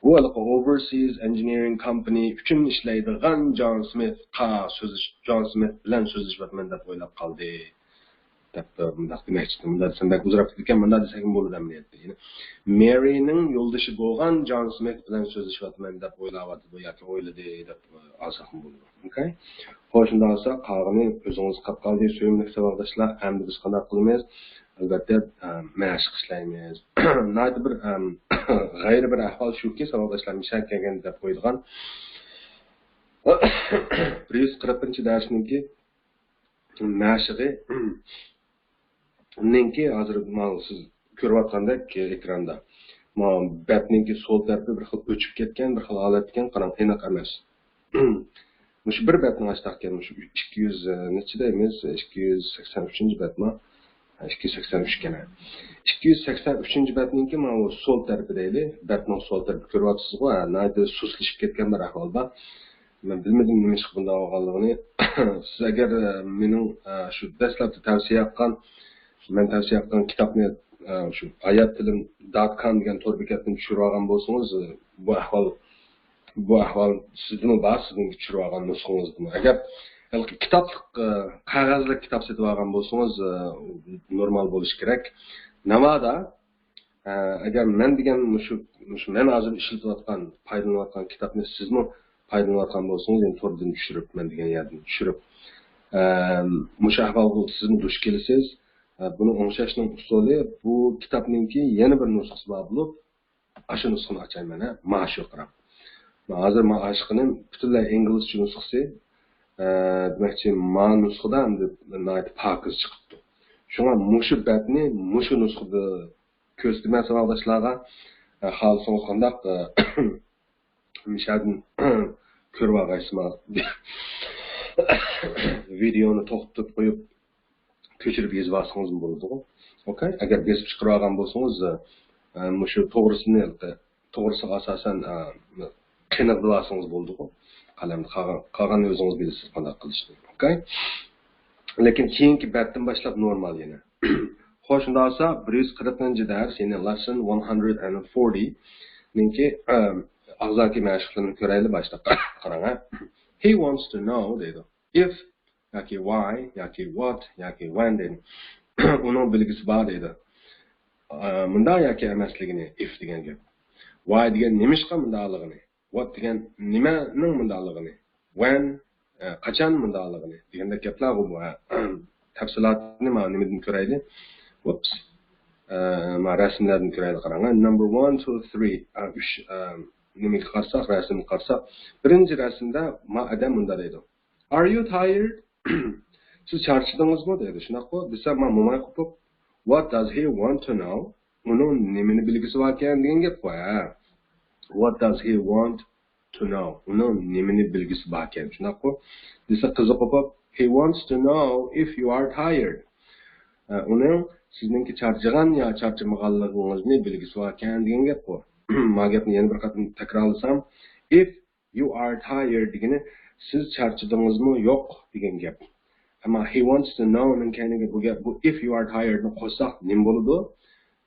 ئۇ ھېلىقى overseas engineering company ئۈچۈن ئىشلەيدىغان جان سمىتقا سۆزلىشىپ، جان سمىت بىلەن سۆزلىشىۋاتىمەن دەپ ئويلاپ قالدى. دەپ مۇنداق دېمەكچىدىم. مۇنداق دېسەم بەك ئۇزىراپ كېتىدىكەن، مۇنداق دېسەكمۇ بولىدۇ ئەمەلىيەتتە. يەنى مېرىنىڭ يولدىشى بولغان جان سمىت بىلەن سۆزلىشىۋاتىمەن دەپ ئويلاۋاتىدۇ ياكى ئويلىدى دەپ ئالساقمۇ بولىدۇ. Okay؟ خوش، شۇنداق بولسا قالغىنى ئۆزىڭىزگە قاپ قالدى، سۆيۈملۈك ساۋاقداشلار. ئەمدى بىز قانداق قىلىمىز؟ ئەلۋەتتە، ئە، مەشىق ئىشلەيمىز. ناھايىتى بىر، ئەم، غەيرىي بىر ئەھۋال شۇكى، ساۋاقداشلار مىشەگە كەلگەن دەپ قويىدىغان بىر يۈز قىرىقىنچى دەرسنىڭكى مەشىقى نىڭكى ھازىر مانا سىز كۆرۈۋاتقاندەك ئېكراندا. مانا بەتنىڭكى سول تەرىپى بىر خىل ئۆچۈپ كەتكەن، بىر خىل ھالەتتىكەن، قاراڭ، ئېنىق ئەمەس. مۇشۇ بىر بەتنىڭ ئاشتاقكەن، مۇشۇ ئىككى يۈز، نەچچە دەيمىز؟ ئىككى يۈز سەكسەن ئۈچىنچى بەتما؟ ئىككى يۈز سەكسەن ئۈچ ئىكەن. ئىككى يۈز سەكسەن ئۈچىنچى بەتنىڭكى مانا بۇ سول تەرىپى دەيلى. بەتنىڭ سول تەرىپى كۆرۈۋاتىسىزغۇ، ھە، ناھايىتى سۇسلىشىپ كەتكەن بىر ئەھۋالدا. مەن بىلمىدىم نېمىشقا بۇنداق بولغانلىقىنى. سىز ئەگەر، ئە، مېنىڭ، ئە، شۇ دەسلەپتە تەۋسىيە قىلغان، مەن تەۋسىيە قىلغان كىتابنى، ئە، شۇ ھايات تىلىم دات كام دېگەن تور بېكەتتىن چۈشۈرۈۋالغان بولسىڭىز، ئە، بۇ ئەھۋال، بۇ ئەھۋال سىزدىمۇ بار، سىزنىڭكى چۈشۈرۈۋالغان نۇسخىڭىزدىمۇ. ئەگەر ھېلىقى كىتابلىق، ئە، قەغەزلىك كىتاب سېتىۋالغان بولسىڭىز، ئە، نورمال بولۇشى كېرەك. ناۋادا ئە، ئەگەر مەن دېگەن مۇشۇ، مۇشۇ مەن ھازىر ئىشلىتىۋاتقان، پايدىلىنىۋاتقان كىتابنى سىزمۇ پايدىلىنىۋاتقان بولسىڭىز، يەنى توردىن چۈشۈرۈپ، مەن دېگەن يەردىن چۈشۈرۈپ، ئە، مۇشۇ ئەھۋالغا سىزمۇ دۇچ كېلىسىز. ئە، بۇنى ئوڭشاشنىڭ ئۇسۇلى، بۇ كىتابنىڭكى يەنە بىر نۇسخىسى بار بولۇپ، ئاشۇ نۇسخىنى ئاچايمەن، ھە، مانا شۇ قاراڭ. ھازىر مانا ئاشۇقىنىڭ پۈتۈنلەي ئىنگلىزچە نۇسخىسى، ئە، دېمەكچى، مانا نۇسخىدا ئەمدى ناھايىتى پاكىز چىقىپتۇ. شۇڭا مۇشۇ بەتنى مۇشۇ نۇسخىدا كۆرسىتىمەن ساۋاقداشلارغا. ئە، خالىسىڭىز قانداق، ئە، مىشەدىن كۆرۈۋالغايسىما؟ ۋىدېئونى توختىتىپ قويۇپ، كۆچۈرۈپ يېزىۋالسىڭىزمۇ بولىدىغۇ. ئوكەي؟ ئەگەر بېسىپ چىقىرىۋالغان بولسىڭىز، ئە، مۇشۇ توغرىسىنى، توغرىسىغا ئاساسەن، ئە، قېنىقتۇرۇۋالسىڭىز بولىدىغۇ. قەلەمدە قالغان، قالغاننى ئۆزىڭىز بىلىسىز قانداق قىلىشنى. ئوكەي؟ لېكىن كېيىنكى بەتتىن باشلاپ نورمال يەنە. خوش، شۇنداق بولسا، بىر يۈز قىرىقىنچى دەرس، يەنى lesson one hundred forty نىڭكى، ئەم، ئاغزاكى مەشىقلىرىنى كۆرەيلى باشتا. قاراڭ، ھە. He wants to know دەيدۇ. If ياكى why ياكى what ياكى when دەيدۇ. ئۇنىڭ بىلگۈسى بار دەيدۇ. ئە، مۇنداق ياكى ئەمەسلىكىنى، if دېگەن گەپ. Why دېگەن نېمىشقا مۇنداقلىقىنى. What دېگەن نېمەنىڭ مۇنداقلىقىنى. When، ئە، قاچان مۇنداقلىقىنى دېگەندەك گەپلەرغۇ بۇ، ھە. تەپسىلاتىنى مانا نېمىدىن كۆرەيلى؟ Whoops. ئە، مانا رەسىملەردىن كۆرەيلى، قاراڭ. Number one، two، three. ئە، ئۈچ، ئە، نېمىگە قارىساق، رەسىمگە قارىساق، بىرىنچى رەسىمدە ما ئادەم مۇنداق دەيدۇ: Are you tired? سىز چارچىدىڭىزمۇ دەيدۇ. شۇنداققۇ دېسە، ما موماي قوپۇپ: What does he want to know? ئۇنىڭ نېمىنى بىلگۈسى باركەن دېگەن گەپقۇ، ھە. What does he want to know? ئۇنىڭ نېمىنى بىلگۈسى باركەن، شۇنداققۇ دېسە، قىزى قوپۇپ: He wants to know if you are tired. ئۇنىڭ سىزنىڭكى چارچىغان يا چارچىمىغانلىقىڭىزنى بىلگۈسى باركەن دېگەن گەپقۇ. ما گەپنى يەنە بىر قېتىم تەكرارلىسام، if you are tired دېگىنى سىز چارچىدىڭىزمۇ يوق دېگەن گەپ. ئەمما he wants to know نىڭ كەينىگە بۇ گەپ، بۇ if you are tired نى قوشساق نېمە بولىدۇ؟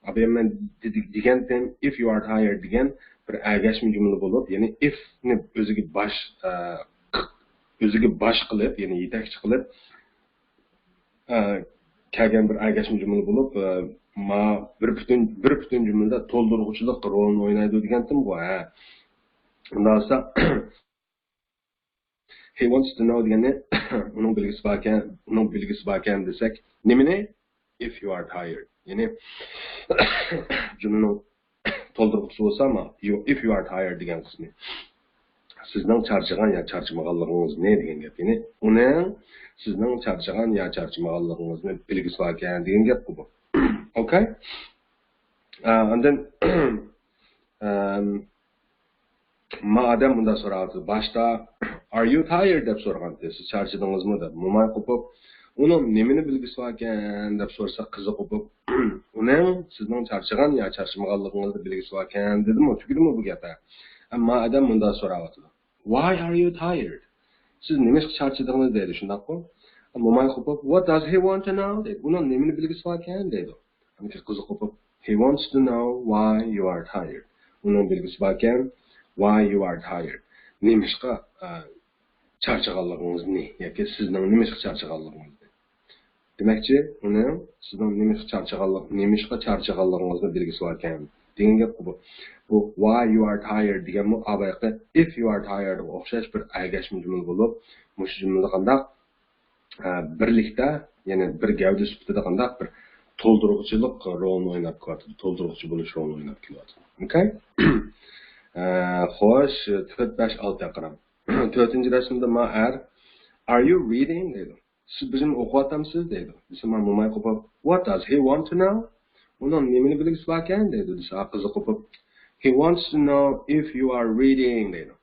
ئابايام مەن دېدى-، دېگەنتىم، if you are tired دېگەن بىر ئەگەشمە جۈملە بولۇپ، يەنى if نى ئۆزىگە باش، ئە، ئۆزىگە باش قىلىپ، يەنى يېتەكچى قىلىپ، ئە، كەلگەن بىر ئەگەشمە جۈملە بولۇپ، ئە، ما بىر پۈتۈن، بىر پۈتۈن جۈملىدە تولدۇرغۇچىلىق رولىنى ئوينايدۇ دېگەنتىمغۇ، ھە. ئۇنداق بولسا، he wants to know دېگەننى ئۇنىڭ بىلگۈسى باركەن، ئۇنىڭ بىلگۈسى باركەن دېسەك، نېمىنى؟ If you are tired. يەنى جۈملىنىڭ تولدۇرغۇچىسى بولسا، ما، you، if you are tired دېگەن قىسمى. سىزنىڭ چارچىغان يا چارچىمىغانلىقىڭىزنى دېگەن گەپ. يەنى ئۇنىڭ سىزنىڭ چارچىغان يا چارچىمىغانلىقىڭىزنى بىلگۈسى باركەن دېگەن گەپقۇ بۇ. ئوكەي؟ ئا، ئاندىن، ئەم، ما ئادەم مۇنداق سوراۋاتىدۇ. باشتا، Are you tired؟ دەپ سورىغانتى. سىز چارچىدىڭىزمۇ؟ دەپ. موماي قوپۇپ، ئۇنىڭ نېمىنى بىلگۈسى باركەن؟ دەپ سورىسا، قىزى قوپۇپ، ئۇنىڭ سىزنىڭ چارچىغان يا چارچىمىغانلىقىڭىزنى بىلگۈسى باركەن، دېدىمۇ؟ تۈگىدىمۇ بۇ گەپ؟ ھە؟ ئەمما ئادەم مۇنداق سوراۋاتىدۇ. Why are you tired؟ سىز نېمىشقا چارچىدىڭىز؟ دەيدۇ، شۇنداققۇ؟ موماي قوپۇپ، What does he want to know؟ دەيدۇ. ئۇنىڭ نېمىنى بىلگۈسى باركەن؟ دەيدۇ. ئاندىن قىزى قوپۇپ، He wants to know why you are tired. ئۇنىڭ بىلگۈسى باركەن، why you are tired. نېمىشقا، ئە، چارچىغانلىقىڭىزنى ياكى سىزنىڭ نېمىشقا چارچىغانلىقىڭىزنى. دېمەكچى، ئۇنىڭ سىزنىڭ نېمىشقا چارچىغانلىق، نېمىشقا چارچىغانلىقىڭىزنى بىلگۈسى باركەن دېگەن گەپقۇ بۇ. بۇ why you are tired دېگەنمۇ ئا بايىقى if you are tired غا ئوخشاش بىر ئەگەشمە جۈملە بولۇپ، مۇشۇ جۈملىدە قانداق، ئە، بىرلىكتە، يەنى بىر گەۋدە سۈپىتىدە قانداق بىر تولدۇرغۇچىلىق رولىنى ئويناپ كېلىۋاتىدۇ، تولدۇرغۇچى بولۇش رولىنى ئويناپ كېلىۋاتىدۇ. ئوكەي؟ ئە، خوش، تۆت، بەش، ئالتە قاراڭ. تۆتىنچى رەسىمدە ما ئەر، Are you reading؟ دەيدۇ. سىز بىزنى ئوقۇۋاتامسىز؟ دەيدۇ. دېسە، ما موماي قوپۇپ، What does he want to know؟ ئۇنىڭ نېمىنى بىلگۈسى باركەن؟ دەيدۇ. دېسە، قىزى قوپۇپ، He wants to know if you are reading دەيدۇ.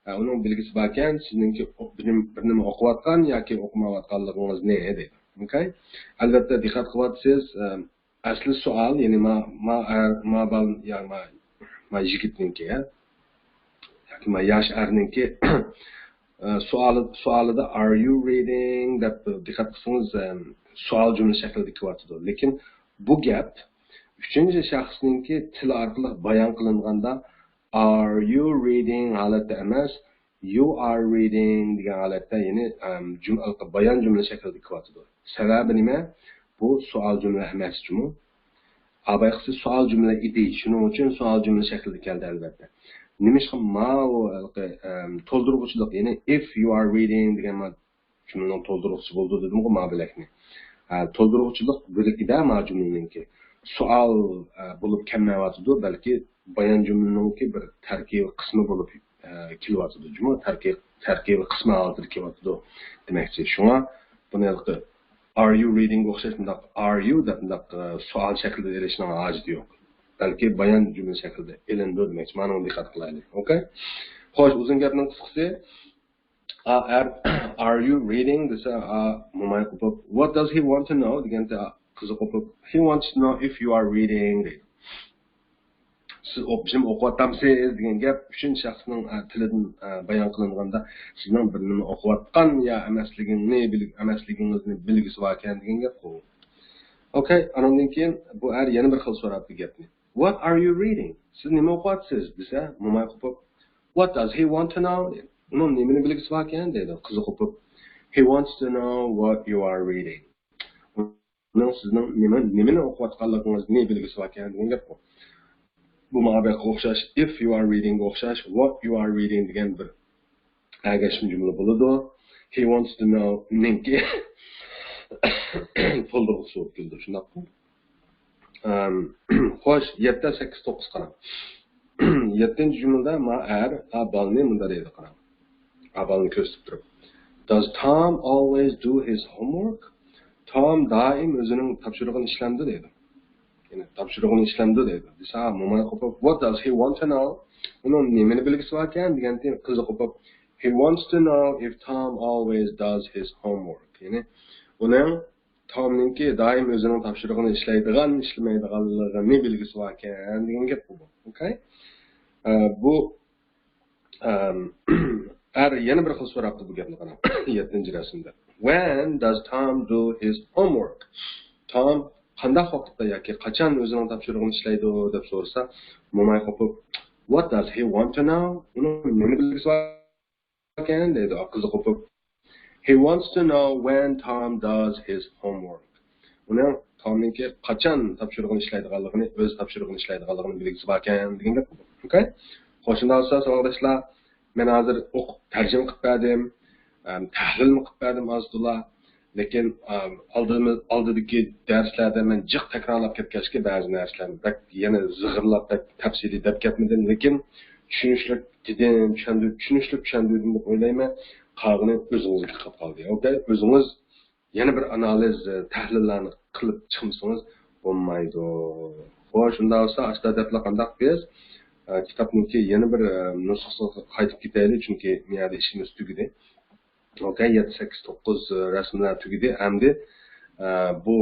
ھە، ئۇنىڭ بىلگۈسى باركەن، سىزنىڭكى ئو-، بىر نېمە، بىر نېمە ئوقۇۋاتقان ياكى ئوقۇمايۋاتقانلىقىڭىزنى دەيدۇ. ئوكەي؟ ئەلۋەتتە، دىققەت قىلىۋاتىسىز، ئەم، ئەسلى سوئال، يەنى ما، ما ئەر، ما بال-، يا ما، ما يىگىتنىڭكى، ھە؟ ياكى ما ياش ئەرنىڭكى، ئە، سوئالى، سوئالىدا Are you reading؟ دەپ دىققەت قىلسىڭىز، ئەم، سوئال جۈملە شەكلىدە كېلىۋاتىدۇ. لېكىن بۇ گەپ ئۈچىنچى شەخسنىڭكى تىلى ئارقىلىق بايان قىلىنغاندا Are you reading ھالەتتە ئەمەس، you are reading دېگەن ھالەتتە، يەنى، ئەم، جۈم-، بايان جۈملە شەكلىدە كېلىۋاتىدۇ. سەۋەبى نېمە؟ بۇ سوئال جۈملە ئەمەس جۇمۇ. ئابايقىسى سوئال جۈملە ئىدى، شۇنىڭ ئۈچۈن سوئال جۈملە شەكلىدە كەلدى، ئەلۋەتتە. نېمىشقا ماۋۇ ھېلىقى، ئەم، تولدۇرغۇچىلىق، يەنى if you are reading دېگەن ما جۈملىنىڭ تولدۇرغۇچىسى بولىدۇ دېدىمغۇ ما بۆلەكنى. ئە، تولدۇرغۇچىلىق بۆلىكىدە ما جۈملىنىڭكى سوئال، ئە، بولۇپ كەلمەيۋاتىدۇ، بەلكى بايان جۈملىنىڭكى بىر تەركىبىي قىسمى بولۇپ، ئە، كېلىۋاتىدۇ جۇمۇ، تەركىب-، تەركىبىي قىسمى ھالىتىدە كېلىۋاتىدۇ دېمەكچى. شۇڭا بۇنى ھېلىقى Are you reading غا ئوخشاش مۇنداق Are you دەپ مۇنداق، ئە، سوئال شەكلىدە ئېلىشنىڭ ھاجىتى يوق. بەلكى بايان جۈملە شەكلىدە ئېلىنىدۇ دېمەكچى. مانىڭغا دىققەت قىلايلى. ئوكەي؟ خوش، ئۇزۇن گەپنىڭ قىسقىسى، ئا، ئەر، Are you reading دېسە، ئا، موماي قوپۇپ، What does he want to know دېگەندە، قىزى قوپۇپ، He wants to know if you are reading دەيدۇ. سىز ئوق-، بىزنى ئوقۇۋاتامسىز دېگەن گەپ ئۈچىنچى شەخسنىڭ، ئە، تىلىدىن، ئە، بايان قىلىنغاندا، سىزنىڭ بىر نېمە ئوقۇۋاتقان يا ئەمەسلىكىڭنى بىل-، ئەمەسلىكىڭىزنى بىلگۈسى باركەن دېگەن گەپقۇ. ئوكەي، ئانىڭدىن كېيىن بۇ ئەر يەنە بىر خىل سوراپتۇ گەپنى. What are you reading؟ سىز نېمە ئوقۇۋاتىسىز؟ دېسە، موماي قوپۇپ، What does he want to know؟ دەيدۇ. ئۇنىڭ نېمىنى بىلگۈسى باركەن؟ دەيدۇ. قىزى قوپۇپ، He wants to know what you are reading. ئۇنىڭ سىزنىڭ نېمە، نېمىنى ئوقۇۋاتقانلىقىڭىزنى بىلگۈسى باركەن دېگەن گەپقۇ. بۇ مۇھاببەتكە ئوخشاش، if you are reading غا ئوخشاش، what you are reading دېگەن بىر ئەگەشمە جۈملە بولىدۇ. He wants to know نىڭكى تولدۇرغۇچىسى بولۇپ كېلىدۇ، شۇنداققۇ؟ ئەم، خوش، يەتتە، سەككىز، توققۇز قاراڭ. يەتتىنچى جۈملىدە ما ئەر، ئا بالىنى مۇنداق دەيدۇ، قاراڭ. ئا بالىنى كۆرسىتىپ تۇرۇپ. Does Tom always do his homework? توم دائىم ئۆزىنىڭ تاپشۇرۇقىنى ئىشلەمدۇ دەيدۇ. يەنى تاپشۇرۇقىنى ئىشلەمدۇ دەيدۇ. دېسە، موماي قوپۇپ، What does he want to know? ئۇنىڭ نېمىنى بىلگۈسى باركەن دېگەنتى قىزى قوپۇپ، He wants to know if Tom always does his homework. يەنى ئۇنىڭ تومنىڭكى دائىم ئۆزىنىڭ تاپشۇرۇقىنى ئىشلەيدىغان، ئىشلىمەيدىغانلىقىنى بىلگۈسى باركەن دېگەن گەپ بۇ. ئوكەي؟ ئە، بۇ، ئەم، ئەر يەنە بىر خىل سوراپتۇ بۇ گەپنى، قاراڭ. يەتتىنچى رەسىمدە. When does Tom do his homework? توم قانداق ۋاقىتتا ياكى قاچان ئۆزىنىڭ تاپشۇرۇقىنى ئىشلەيدۇ دەپ سورىسا، موماي قوپۇپ، What does he want to know? ئۇنىڭ نېمە بىلگۈسى بار ئىكەن دەيدۇ، قىزى قوپۇپ. He wants to know when Tom does his homework. ئۇنىڭ تومنىڭكى قاچان تاپشۇرۇقىنى ئىشلەيدىغانلىقىنى، ئۆز تاپشۇرۇقىنى ئىشلەيدىغانلىقىنى بىلگۈسى باركەن دېگەن گەپ. ئوكەي؟ خوش، شۇنداق بولسا، ساۋاقداشلار، مەن ھازىر ئوقۇپ تەرجىمە قىلىپ بەردىم، ئەم، تەھلىلمۇ قىلىپ بەردىم ئاز تولا. لېكىن، ئەم، ئالدىمىز-، ئالدىدىكى دەرسلەردە مەن جىق تەكرارلاپ كەتكەچكە بەزى نەرسىلەرنى بەك يەنە زىغىرلاپ بەك تەپسىلىي دەپ كەتمىدىم. لېكىن چۈشىنىشلىك دېدىم، چۈشەندۈر-، چۈشىنىشلىك چۈشەندۈردۈم دەپ ئويلايمەن. قالغىنى ئۆزىڭىزگە قېلىپ قالدى. ئوكەي، ئۆزىڭىز يەنە بىر ئانالىز، ئە، تەھلىللەرنى قىلىپ چىقمىسىڭىز بولمايدۇ. خوش، شۇنداق بولسا، ئاشتا دەپلا قانداق بىز، ئە، كىتابنىڭكى يەنە بىر، ئە، نۇسخىسىغا قايتىپ كېتەيلى، چۈنكى مۇ يەردە ئىشىمىز تۈگىدى. ئوكەي، يەتتە، سەككىز، توققۇز رەسىملەر تۈگىدى. ئەمدى، ئە، بۇ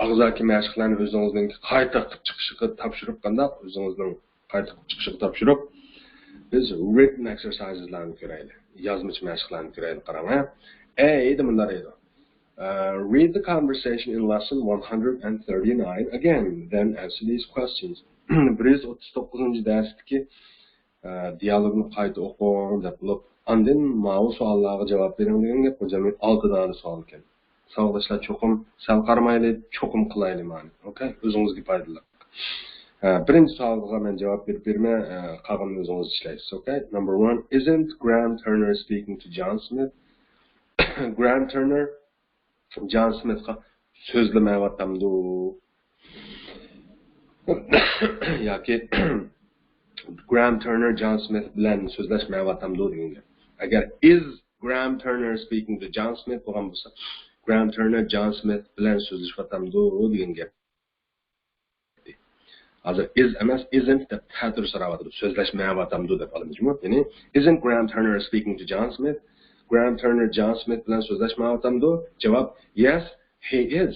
ئاغزاكى مەشىقلەرنى ئۆزىڭىزنىڭ قايتا قىلىپ چىقىشىغا تاپشۇرۇپ، قانداق ئۆزىڭىزنىڭ قايتا قىلىپ چىقىشىغا تاپشۇرۇپ، بىز written exercises لارنى كۆرەيلى. يازمىچە مەشىقلارنى كۆرەيلى، قاراڭ، ھە. ئەيدە مۇنداق دەيدۇ. Uh, read the conversation in lesson one hundred and thirty-nine again, then answer these questions. بىر يۈز ئوتتۇز توققۇزىنچى دەرستىكى، ئە، دىيالوگنى قايتا ئوقۇڭ دەپ بولۇپ، ئاندىن ماۋۇ سوئاللارغا جاۋاب بېرىڭ دېگەن گەپ. بۇ جەمئىي ئالتە دانە سوئال ئىكەن. ساۋاقداشلار، چوقۇم سەل قارىمايلى، چوقۇم قىلايلى مانى. ئوكەي؟ ئۆزىڭىزگە پايدىلىق. ئە، بىرىنچى سوئالغا مەن جاۋاب بېرىپ بېرىمەن، ئە، قالغىنىنى ئۆزىڭىز ئىشلەيسىز. ئوكەي؟ Number one, isn't Graham Turner speaking to John Smith? گرام تېرنېر جان سمىتقا سۆزلىمەيۋاتامدۇ؟ ياكى گرام تېرنېر جان سمىت بىلەن سۆزلەشمەيۋاتامدۇ دېگەن گەپ. ئەگەر is Graham Turner speaking to John Smith بولغان بولسا، گرام تېرنېر جان سمىت بىلەن سۆزلىشىۋاتامدۇ دېگەن گەپ. ھازىر is ئەمەس، isn't دەپ تەتۈر سوراۋاتىدۇ. سۆزلەشمەيۋاتامدۇ دەپ ئالىمىز جۇمۇ. يەنى، isn't Graham Turner speaking to John Smith? گرام تېرنېر جان سمىت بىلەن سۆزلەشمەيۋاتامدۇ؟ جاۋاب، yes, he is.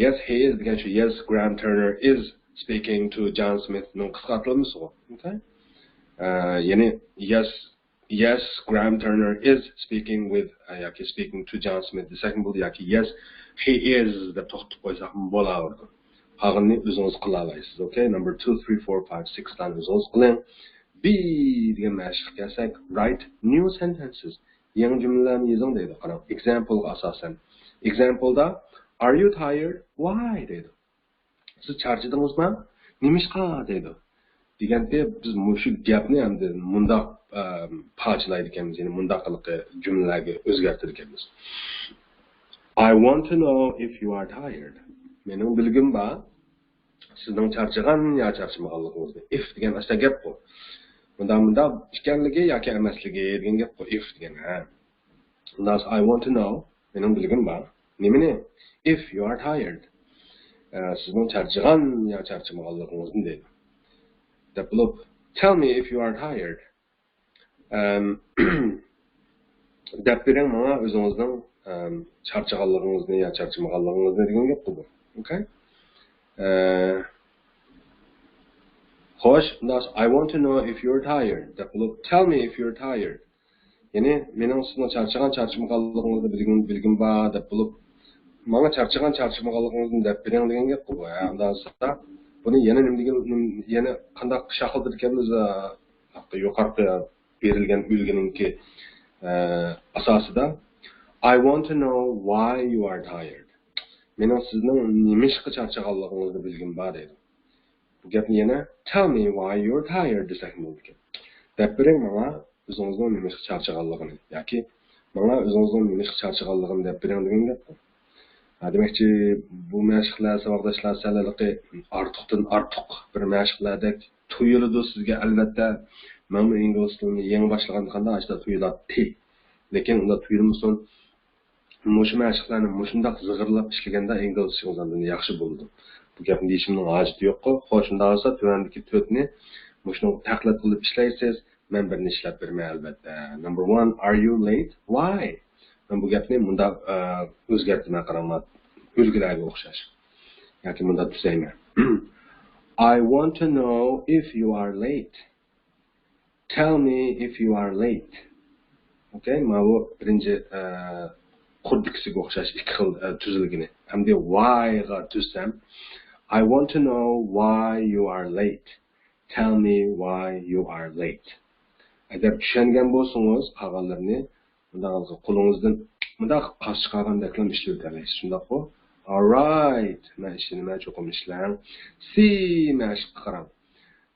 Yes, he is دېگەن شۇ، yes, Graham Turner is speaking to John Smith نىڭ قىسقارتىلمىسىغۇ. ئوكەي؟ ئە، يەنى، yes, yes, Graham Turner is speaking with، ئە، ياكى speaking to John Smith دېسەكمۇ بولىدۇ، ياكى yes, he is دەپ توختىتىپ قويساقمۇ بولاۋېرىدۇ. قالغىنىنى ئۆزىڭىز قىلالايسىز. ئوكەي؟ Number two, three, four, five, six لارنى ئۆزىڭىز قىلىڭ. B دېگەن مەشىققە كەلسەك، write new sentences. يېڭى جۈملىلەرنى يېزىڭ دەيدۇ. قاراڭ، exampleغا ئاساسەن. Exampleدا، are you tired? Why دەيدۇ. سىز چارچىدىڭىزمۇ؟ نېمىشقا دەيدۇ. دېگەندە بىز مۇشۇ گەپنى ئەمدى مۇنداق، ئە، پارچىلايدىكەنمىز، يەنى مۇنداق قىلىپ جۈملىلەرگە ئۆزگەرتىدىكەنمىز. I want to know if you are tired. مېنىڭ بىلگۈم بار، سىزنىڭ چارچىغان يا چارچىمىغانلىقىڭىزنى. If دېگەن ئاشۇنداق گەپقۇ. مۇنداق، مۇنداق ئىكەنلىكى ياكى ئەمەسلىكى دېگەن گەپقۇ، if دېگەن، ھە. Thus, I want to know. مېنىڭ بىلگۈم بار. نېمىنى؟ If you are tired. ئە، سىزنىڭ چارچىغان يا چارچىمىغانلىقىڭىزنى دەيدۇ. دەپ بولۇپ، tell me if you are tired. ئەم، دەپ بېرىڭ ماڭا ئۆزىڭىزنىڭ، ئەم، چارچىغانلىقىڭىزنى يا چارچىمىغانلىقىڭىزنى دېگەن گەپقۇ بۇ. ئوكەي؟ ئە، خوش، thus, I want to know if you're tired. دەپ بولۇپ، tell me if you're tired. يەنى، مېنىڭ سىزنىڭ چارچىغان، چارچىمىغانلىقىڭىزنى بىلگۈم، بىلگۈم بار، دەپ بولۇپ، ماڭا چارچىغان، چارچىمىغانلىقىڭىزنى دەپ بېرىڭ دېگەن گەپقۇ بۇ. ھە، ئۇنداق بولسا، بۇنى يەنە نېمە دېگەن، نېمە، يەنە قانداق شەكىلدە ئىكەنمىز، ئە، يۇقىرىقى بېرىلگەن ئۈلگىنىڭكى، ئە، ئاساسىدا، I want to know why you are tired. مېنىڭ سىزنىڭ نېمىشقا چارچىغانلىقىڭىزنى بىلگۈم بار دەيدۇ. بۇ گەپنى يەنە tell me why you're tired دېسەكمۇ بولىدىكەن. دەپ بېرىڭ ماڭا ئۆزىڭىزنىڭ نېمىشقا چارچىغانلىقىنى ياكى ماڭا ئۆزىڭىزنىڭ نېمىشقا چارچىغانلىقىنى دەپ بېرىڭ دېگەن گەپقۇ. ھە، دېمەكچى، بۇ مەشىقلەر، ساۋاقداشلار، سەل ھېلىقى ئارتۇقتىن ئارتۇق بىر مەشىقلەردەك تۇيۇلىدۇ سىزگە، ئەلۋەتتە. مەنمۇ ئىنگلىز تىلىنى يېڭى باشلىغاندا ئاشۇنداق تۇيۇلاتتى. لېكىن ئۇنداق تۇيۇلمىسۇن. مۇشۇ مەشىقلەرنى مۇشۇنداق زىغىرلاپ ئىشلىگەندە ئىنگلىزچىڭىز ئاندىن ياخشى بولىدۇ. بۇ گەپنى دېيىشىمنىڭ ھاجىتى يوققۇ. خوش، شۇنداق بولسا تۆۋەندىكى تۆتنى مۇشۇنىڭغا تەقلىد قىلىپ ئىشلەيسىز. مەن بىرنى ئىشلەپ بېرىمەن، ئەلۋەتتە. Number one, are you late? Why? مەن بۇ گەپنى مۇنداق، ئە، ئۆزگەرتىمەن، قاراڭلار. ئۈلگىلەرگە ئوخشاش. ياكى مۇنداق تۈزەيمەن. I want to know if you are late. Tell me if you are late. Okay, ماۋۇ بىرىنچى، ئە، قۇردىكىسىگە ئوخشاش ئىككى خىل، ئە، تۈزۈلگىنى. ئەمدى why غا تۈزسەم، I want to know why you are late. Tell me why you are late. ئەگەر چۈشەنگەن بولسىڭىز، قالغانلىرىنى مۇنداق قولىڭىزدىن مۇنداق قاس چىقارغاندەكلا ئىشلىۋېتەلەيسىز. شۇنداققۇ؟ Alright، مەن ئىشىنىمەن، چوقۇم ئىشلەڭ. See، مەشىققە قاراڭ.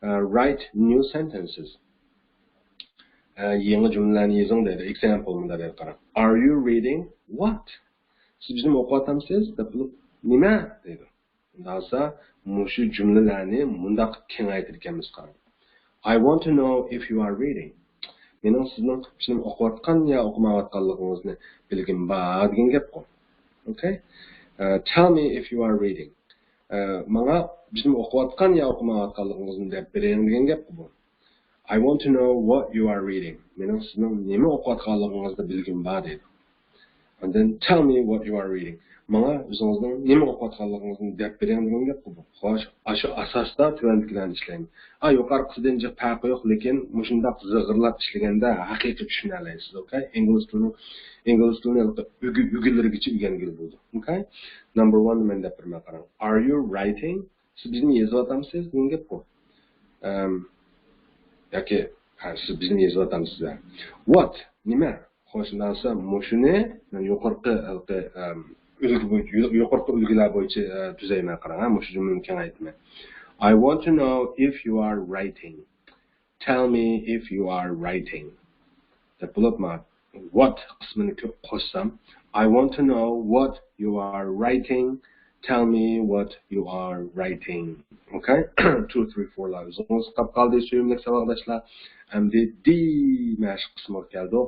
ئە، write new sentences. ئە، يېڭى جۈملىلەرنى يېزىڭ دەيدۇ. Example مۇنداق دەيدۇ، قاراڭ. Are you reading what? سىز بىزنى ئوقۇۋاتامسىز؟ دەپ بولۇپ، نېمە؟ دەيدۇ. ئۇنداقسا مۇشۇ جۈملىلەرنى مۇنداق كېڭەيتىدىكەنمىز، قاراڭ. I want to know if you are reading. مېنىڭ سىزنىڭ شۇنى ئوقۇۋاتقان يا ئوقۇمايۋاتقانلىقىڭىزنى بىلگۈم بار دېگەن گەپقۇ. Okay? ئە، tell me if you are reading. ئە، ماڭا بىزنى ئوقۇۋاتقان يا ئوقۇمايۋاتقانلىقىڭىزنى دەپ بېرىڭ دېگەن گەپقۇ بۇ. I want to know what you are reading. مېنىڭ سىزنىڭ نېمە ئوقۇۋاتقانلىقىڭىزنى بىلگۈم بار دەيدۇ. And then tell me what you are reading. ماڭا ئۆزىڭىزنىڭ نېمە ئوقۇۋاتقانلىقىڭىزنى دەپ بېرىڭ دېگەن گەپقۇ بۇ. خوش، ئاشۇ ئاساستا تۆۋەندىكىلەرنى ئىشلەيمىز. ئا، يۇقىرىقىسىدىن جىق پەرقى يوق، لېكىن مۇشۇنداق زىغىرلاپ ئىشلىگەندە ھەقىقىي چۈشىنەلەيسىز. Okay? ئىنگلىز تىلىنى، ئىنگلىز تىلىنى ھېلىقى ئۆگە-، ئۆگىنىلگۈچە ئۆگەنگىلى بولىدۇ. Okay? Number one نى مەن دەپ بېرىمەن، قاراڭ. Are you writing? سىز بىزنى يېزىۋاتامسىز دېگەن گەپقۇ. ئەم، ياكى، ھە، سىز بىزنى يېزىۋاتامسىز ھە. What؟ نېمە؟ خوش، ئۇنداقسا مۇشۇنى يۇقىرىقى، ھېلىقى، ئەم، ئۈلگە بويىچە، يۇ-، يۇقىرىقى ئۈلگىلەر بويىچە، ئە، تۈزەيمەن، قاراڭ ھە، مۇشۇ جۈملىنى كېڭەيتىمەن. I want to know if you are writing. Tell me if you are writing. دەپ بولۇپ، مانا what قىسمىنى كۆ-، قوشسام، I want to know what you are writing. Tell me what you are writing. Okay? Two, three, four لار ئۆزىڭىز قاپ قالدى، سۆيۈملۈك ساۋاقداشلار. ئەمدى D مەشىق قىسمىغا كەلدۇق.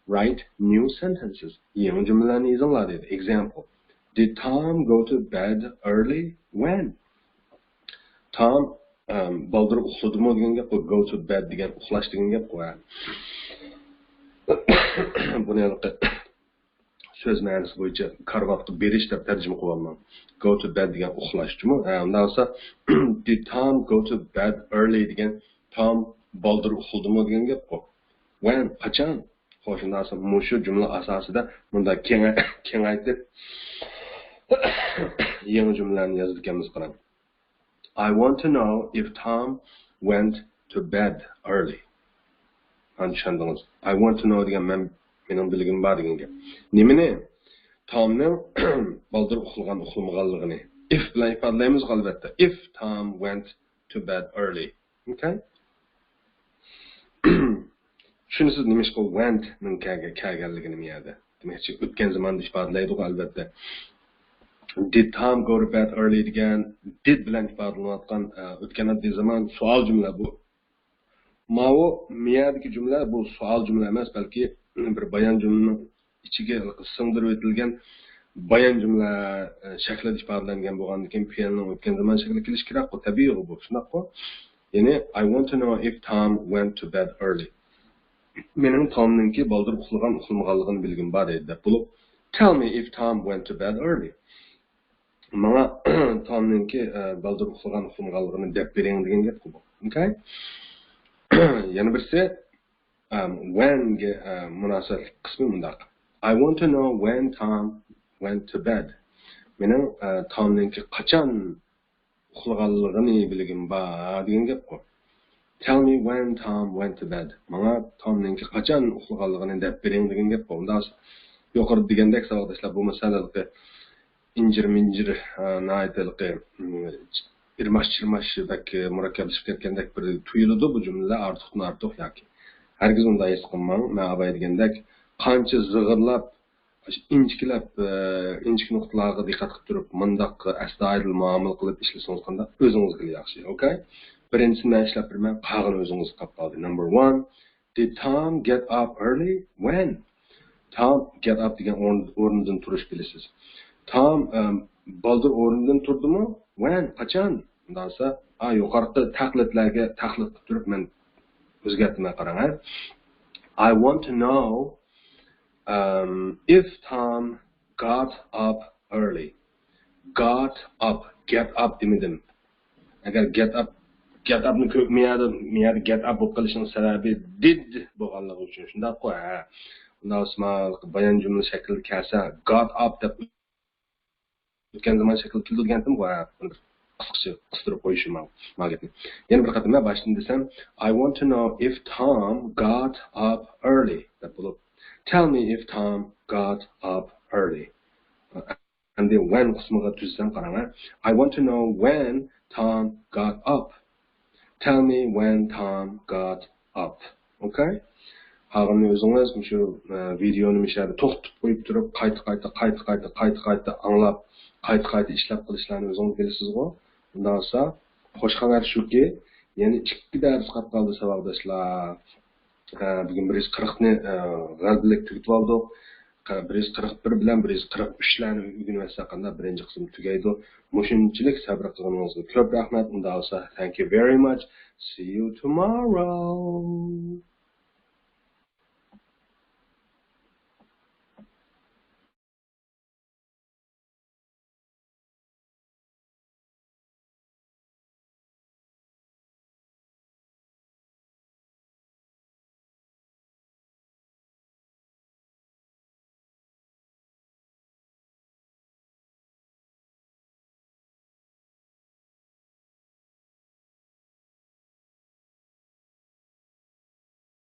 Write new sentences. يېڭى جۈملىلەرنى يېزىڭلار دېدى. Example. Did Tom go to bed early? When? تام، ئەم، بالدۇر ئۇخلىدىمۇ دېگەن گەپ، بۇ go to bed دېگەن ئۇخلاش دېگەن گەپ، بۇ ھە. بۇنى ھېلىقى سۆز مەنىسى بويىچە كارىۋاتقا بېرىش دەپ تەرجىمە قىلىۋالماڭ. Go to bed دېگەن ئۇخلاش جۇمۇ. ھە، ئۇنداق بولسا، Did Tom go to bed early دېگەن، تام بالدۇر ئۇخلىدىمۇ دېگەن گەپ بۇ. When؟ قاچان؟ خوش، شۇنداق بولسا مۇشۇ جۈملە ئاساسىدا مۇنداق كېڭەي-، كېڭەيتىپ يېڭى جۈملىلەرنى يازىدىكەنمىز، قاراڭ. I want to know if Tom went to bed early. مانا چۈشەندىڭىز. I want to know دېگەن مەن، مېنىڭ بىلگۈم بار دېگەن گەپ. نېمىنى؟ تامنىڭ بالدۇر ئۇخلىغان، ئۇخلىمىغانلىقىنى. If بىلەن ئىپادىلەيمىز ئەلۋەتتە. If Tom went to bed early. Okay? چۈشىنىسىز نېمىشقا went نىڭ كەلگەنلىكىنى بۇ يەردە. دېمەكچى، ئۆتكەن زاماندا ئىپادىلەيدىغۇ، ئەلۋەتتە. Did Tom go to bed early دېگەن did بىلەن ئىپادىلىنىۋاتقان، ئە، ئۆتكەن ئاددىي زامان سوئال جۈملە بۇ. ماۋۇ مىيەدىكى جۈملە بۇ سوئال جۈملە ئەمەس، بەلكى بىر بايان جۈملىنىڭ ئىچىگە سىڭدۈرۈۋېتىلگەن بايان جۈملە، ئە، شەكلىدە ئىپادىلەنگەن بولغاندىكىن، پېئىلنىڭ ئۆتكەن زامان شەكلى كېلىشى كېرەكقۇ، تەبىئىيغۇ بۇ، شۇنداققۇ؟ يەنى، I want to know if Tom went to bed early. مېنىڭ تامنىڭكى بالدۇر ئۇخلىغان، ئۇخلىمىغانلىقىنى بىلگۈم بار دەيدۇ دەپ بولۇپ، Tell me if Tom went to bed early. ماڭا تامنىڭكى، ئە، بالدۇر ئۇخلىغان، ئۇخلىمىغانلىقىنى دەپ بېرىڭ دېگەن گەپقۇ بۇ. Okay؟ يەنە بىرسى، ئەم، when گە، ئە، مۇناسىۋەتلىك قىسمى مۇنداق. I want to know when Tom went to bed. مېنىڭ، ئە، تامنىڭكى قاچان ئۇخلىغانلىقىنى بىلگۈم بار دېگەن گەپقۇ. Tell me when Tom went to bed. ماڭا تامنىڭكى قاچان ئۇخلىغانلىقىنى دەپ بېرىڭ دېگەن گەپقۇ. ئۇنداق يۇقىرىدا دېگەندەك ساۋاقداشلار، بۇ مەسىلە ھېلىقى ئىنجىر-مىنجىر، ھە، ناھايىتى ھېلىقى، ئىم، ئىرماش-چىرماش بەك مۇرەككەپلىشىپ كەتكەندەك بىر تۇيۇلىدۇ بۇ جۈملىلەر، ئارتۇقتىن ئارتۇق ياكى. ھەرگىز ئۇنداق ھېس قىلماڭ. مەن ئاباي دېگەندەك قانچە زىغىرلاپ، ئىنچىكىلەپ، ئە، ئىنچىكە نۇقتىلارغا دىققەت قىلىپ تۇرۇپ، مۇنداق ئەستايىدىل مۇئامىلە قىلىپ ئىشلىسىڭىز قانداق؟ ئۆزىڭىزگىلا ياخشى، okay؟ بىرىنچىسىنى مەن ئىشلەپ بېرىمەن، قالغىنى ئۆزىڭىزگە قاپ قالدى. Number one, did Tom get up early? When? تام get up دېگەن ئورۇن، ئورنىدىن تۇرۇش بىلىسىز. تام ئەم، بالدۇر ئورنىدىن تۇردىمۇ؟ When؟ قاچان؟ ئۇنداق بولسا، ئا، يۇقىرىقى تەقلىدلەرگە تەقلىد قىلىپ تۇرۇپ مەن ئۆزگەرتىمەن، قاراڭ ھە. I want to know um, if Tom got up early. Got up, get up دېمىدىم. ئەگەر get up، get up نى كۆ-، مىيەدە، مىيەدە get up بولۇپ قېلىشنىڭ سەۋەبى did بولغانلىقى ئۈچۈن. شۇنداققۇ، ھە. ئۇنداق بولسا ماڭا بايان جۈملە شەكلىدە كەلسە، got up دەپ ئۆتكەن زامان شەكلىدە كېلىدۇ دېگەنتىمغۇ، ھە. بۇنى بىر قىسقىچە قىستۇرۇپ قويۇشۇم ماڭا، ماڭا گەپنى. يەنە بىر قېتىم مەن باشتىن دېسەم، I want to know if Tom got up early دەپ بولۇپ، Tell me if Tom got up early. ئەمدى when قىسمىغا تۈزسەم قاراڭ. I want to know when Tom got up. Tell me when Tom got up. Okay? قالغىنىنى ئۆزىڭىز مۇشۇ، ئە، ۋىدېونى مۇشۇ يەردە توختىتىپ قويۇپ تۇرۇپ، قايتا، قايتا، قايتا، قايتا، قايتا، قايتا ئاڭلاپ، قايتا، قايتا ئىشلەپ قىلىشلارنى ئۆزىڭىز بىلىسىزغۇ. ئۇنداق بولسا، خوش خەۋەر شۇكى، يەنە ئىككى دەرس قاپ قالدى، ساۋاقداشلار. ئە، بۈگۈن بىر يۈز قىرىقنى، ئە، غەلىبىلىك تۈگىتىۋالدۇق. بىر يۈز قىرىق بىر بىلەن بىر يۈز قىرىق ئۈچلەرنى ئۆگىنىۋەتسەك، قانداق بىرىنچى قىسىم تۈگەيدۇ. مۇشۇنچىلىك سەۋر قىلغىنىڭىزغا كۆپ رەھمەت. ئۇنداق بولسا، thank you very much. See you tomorrow.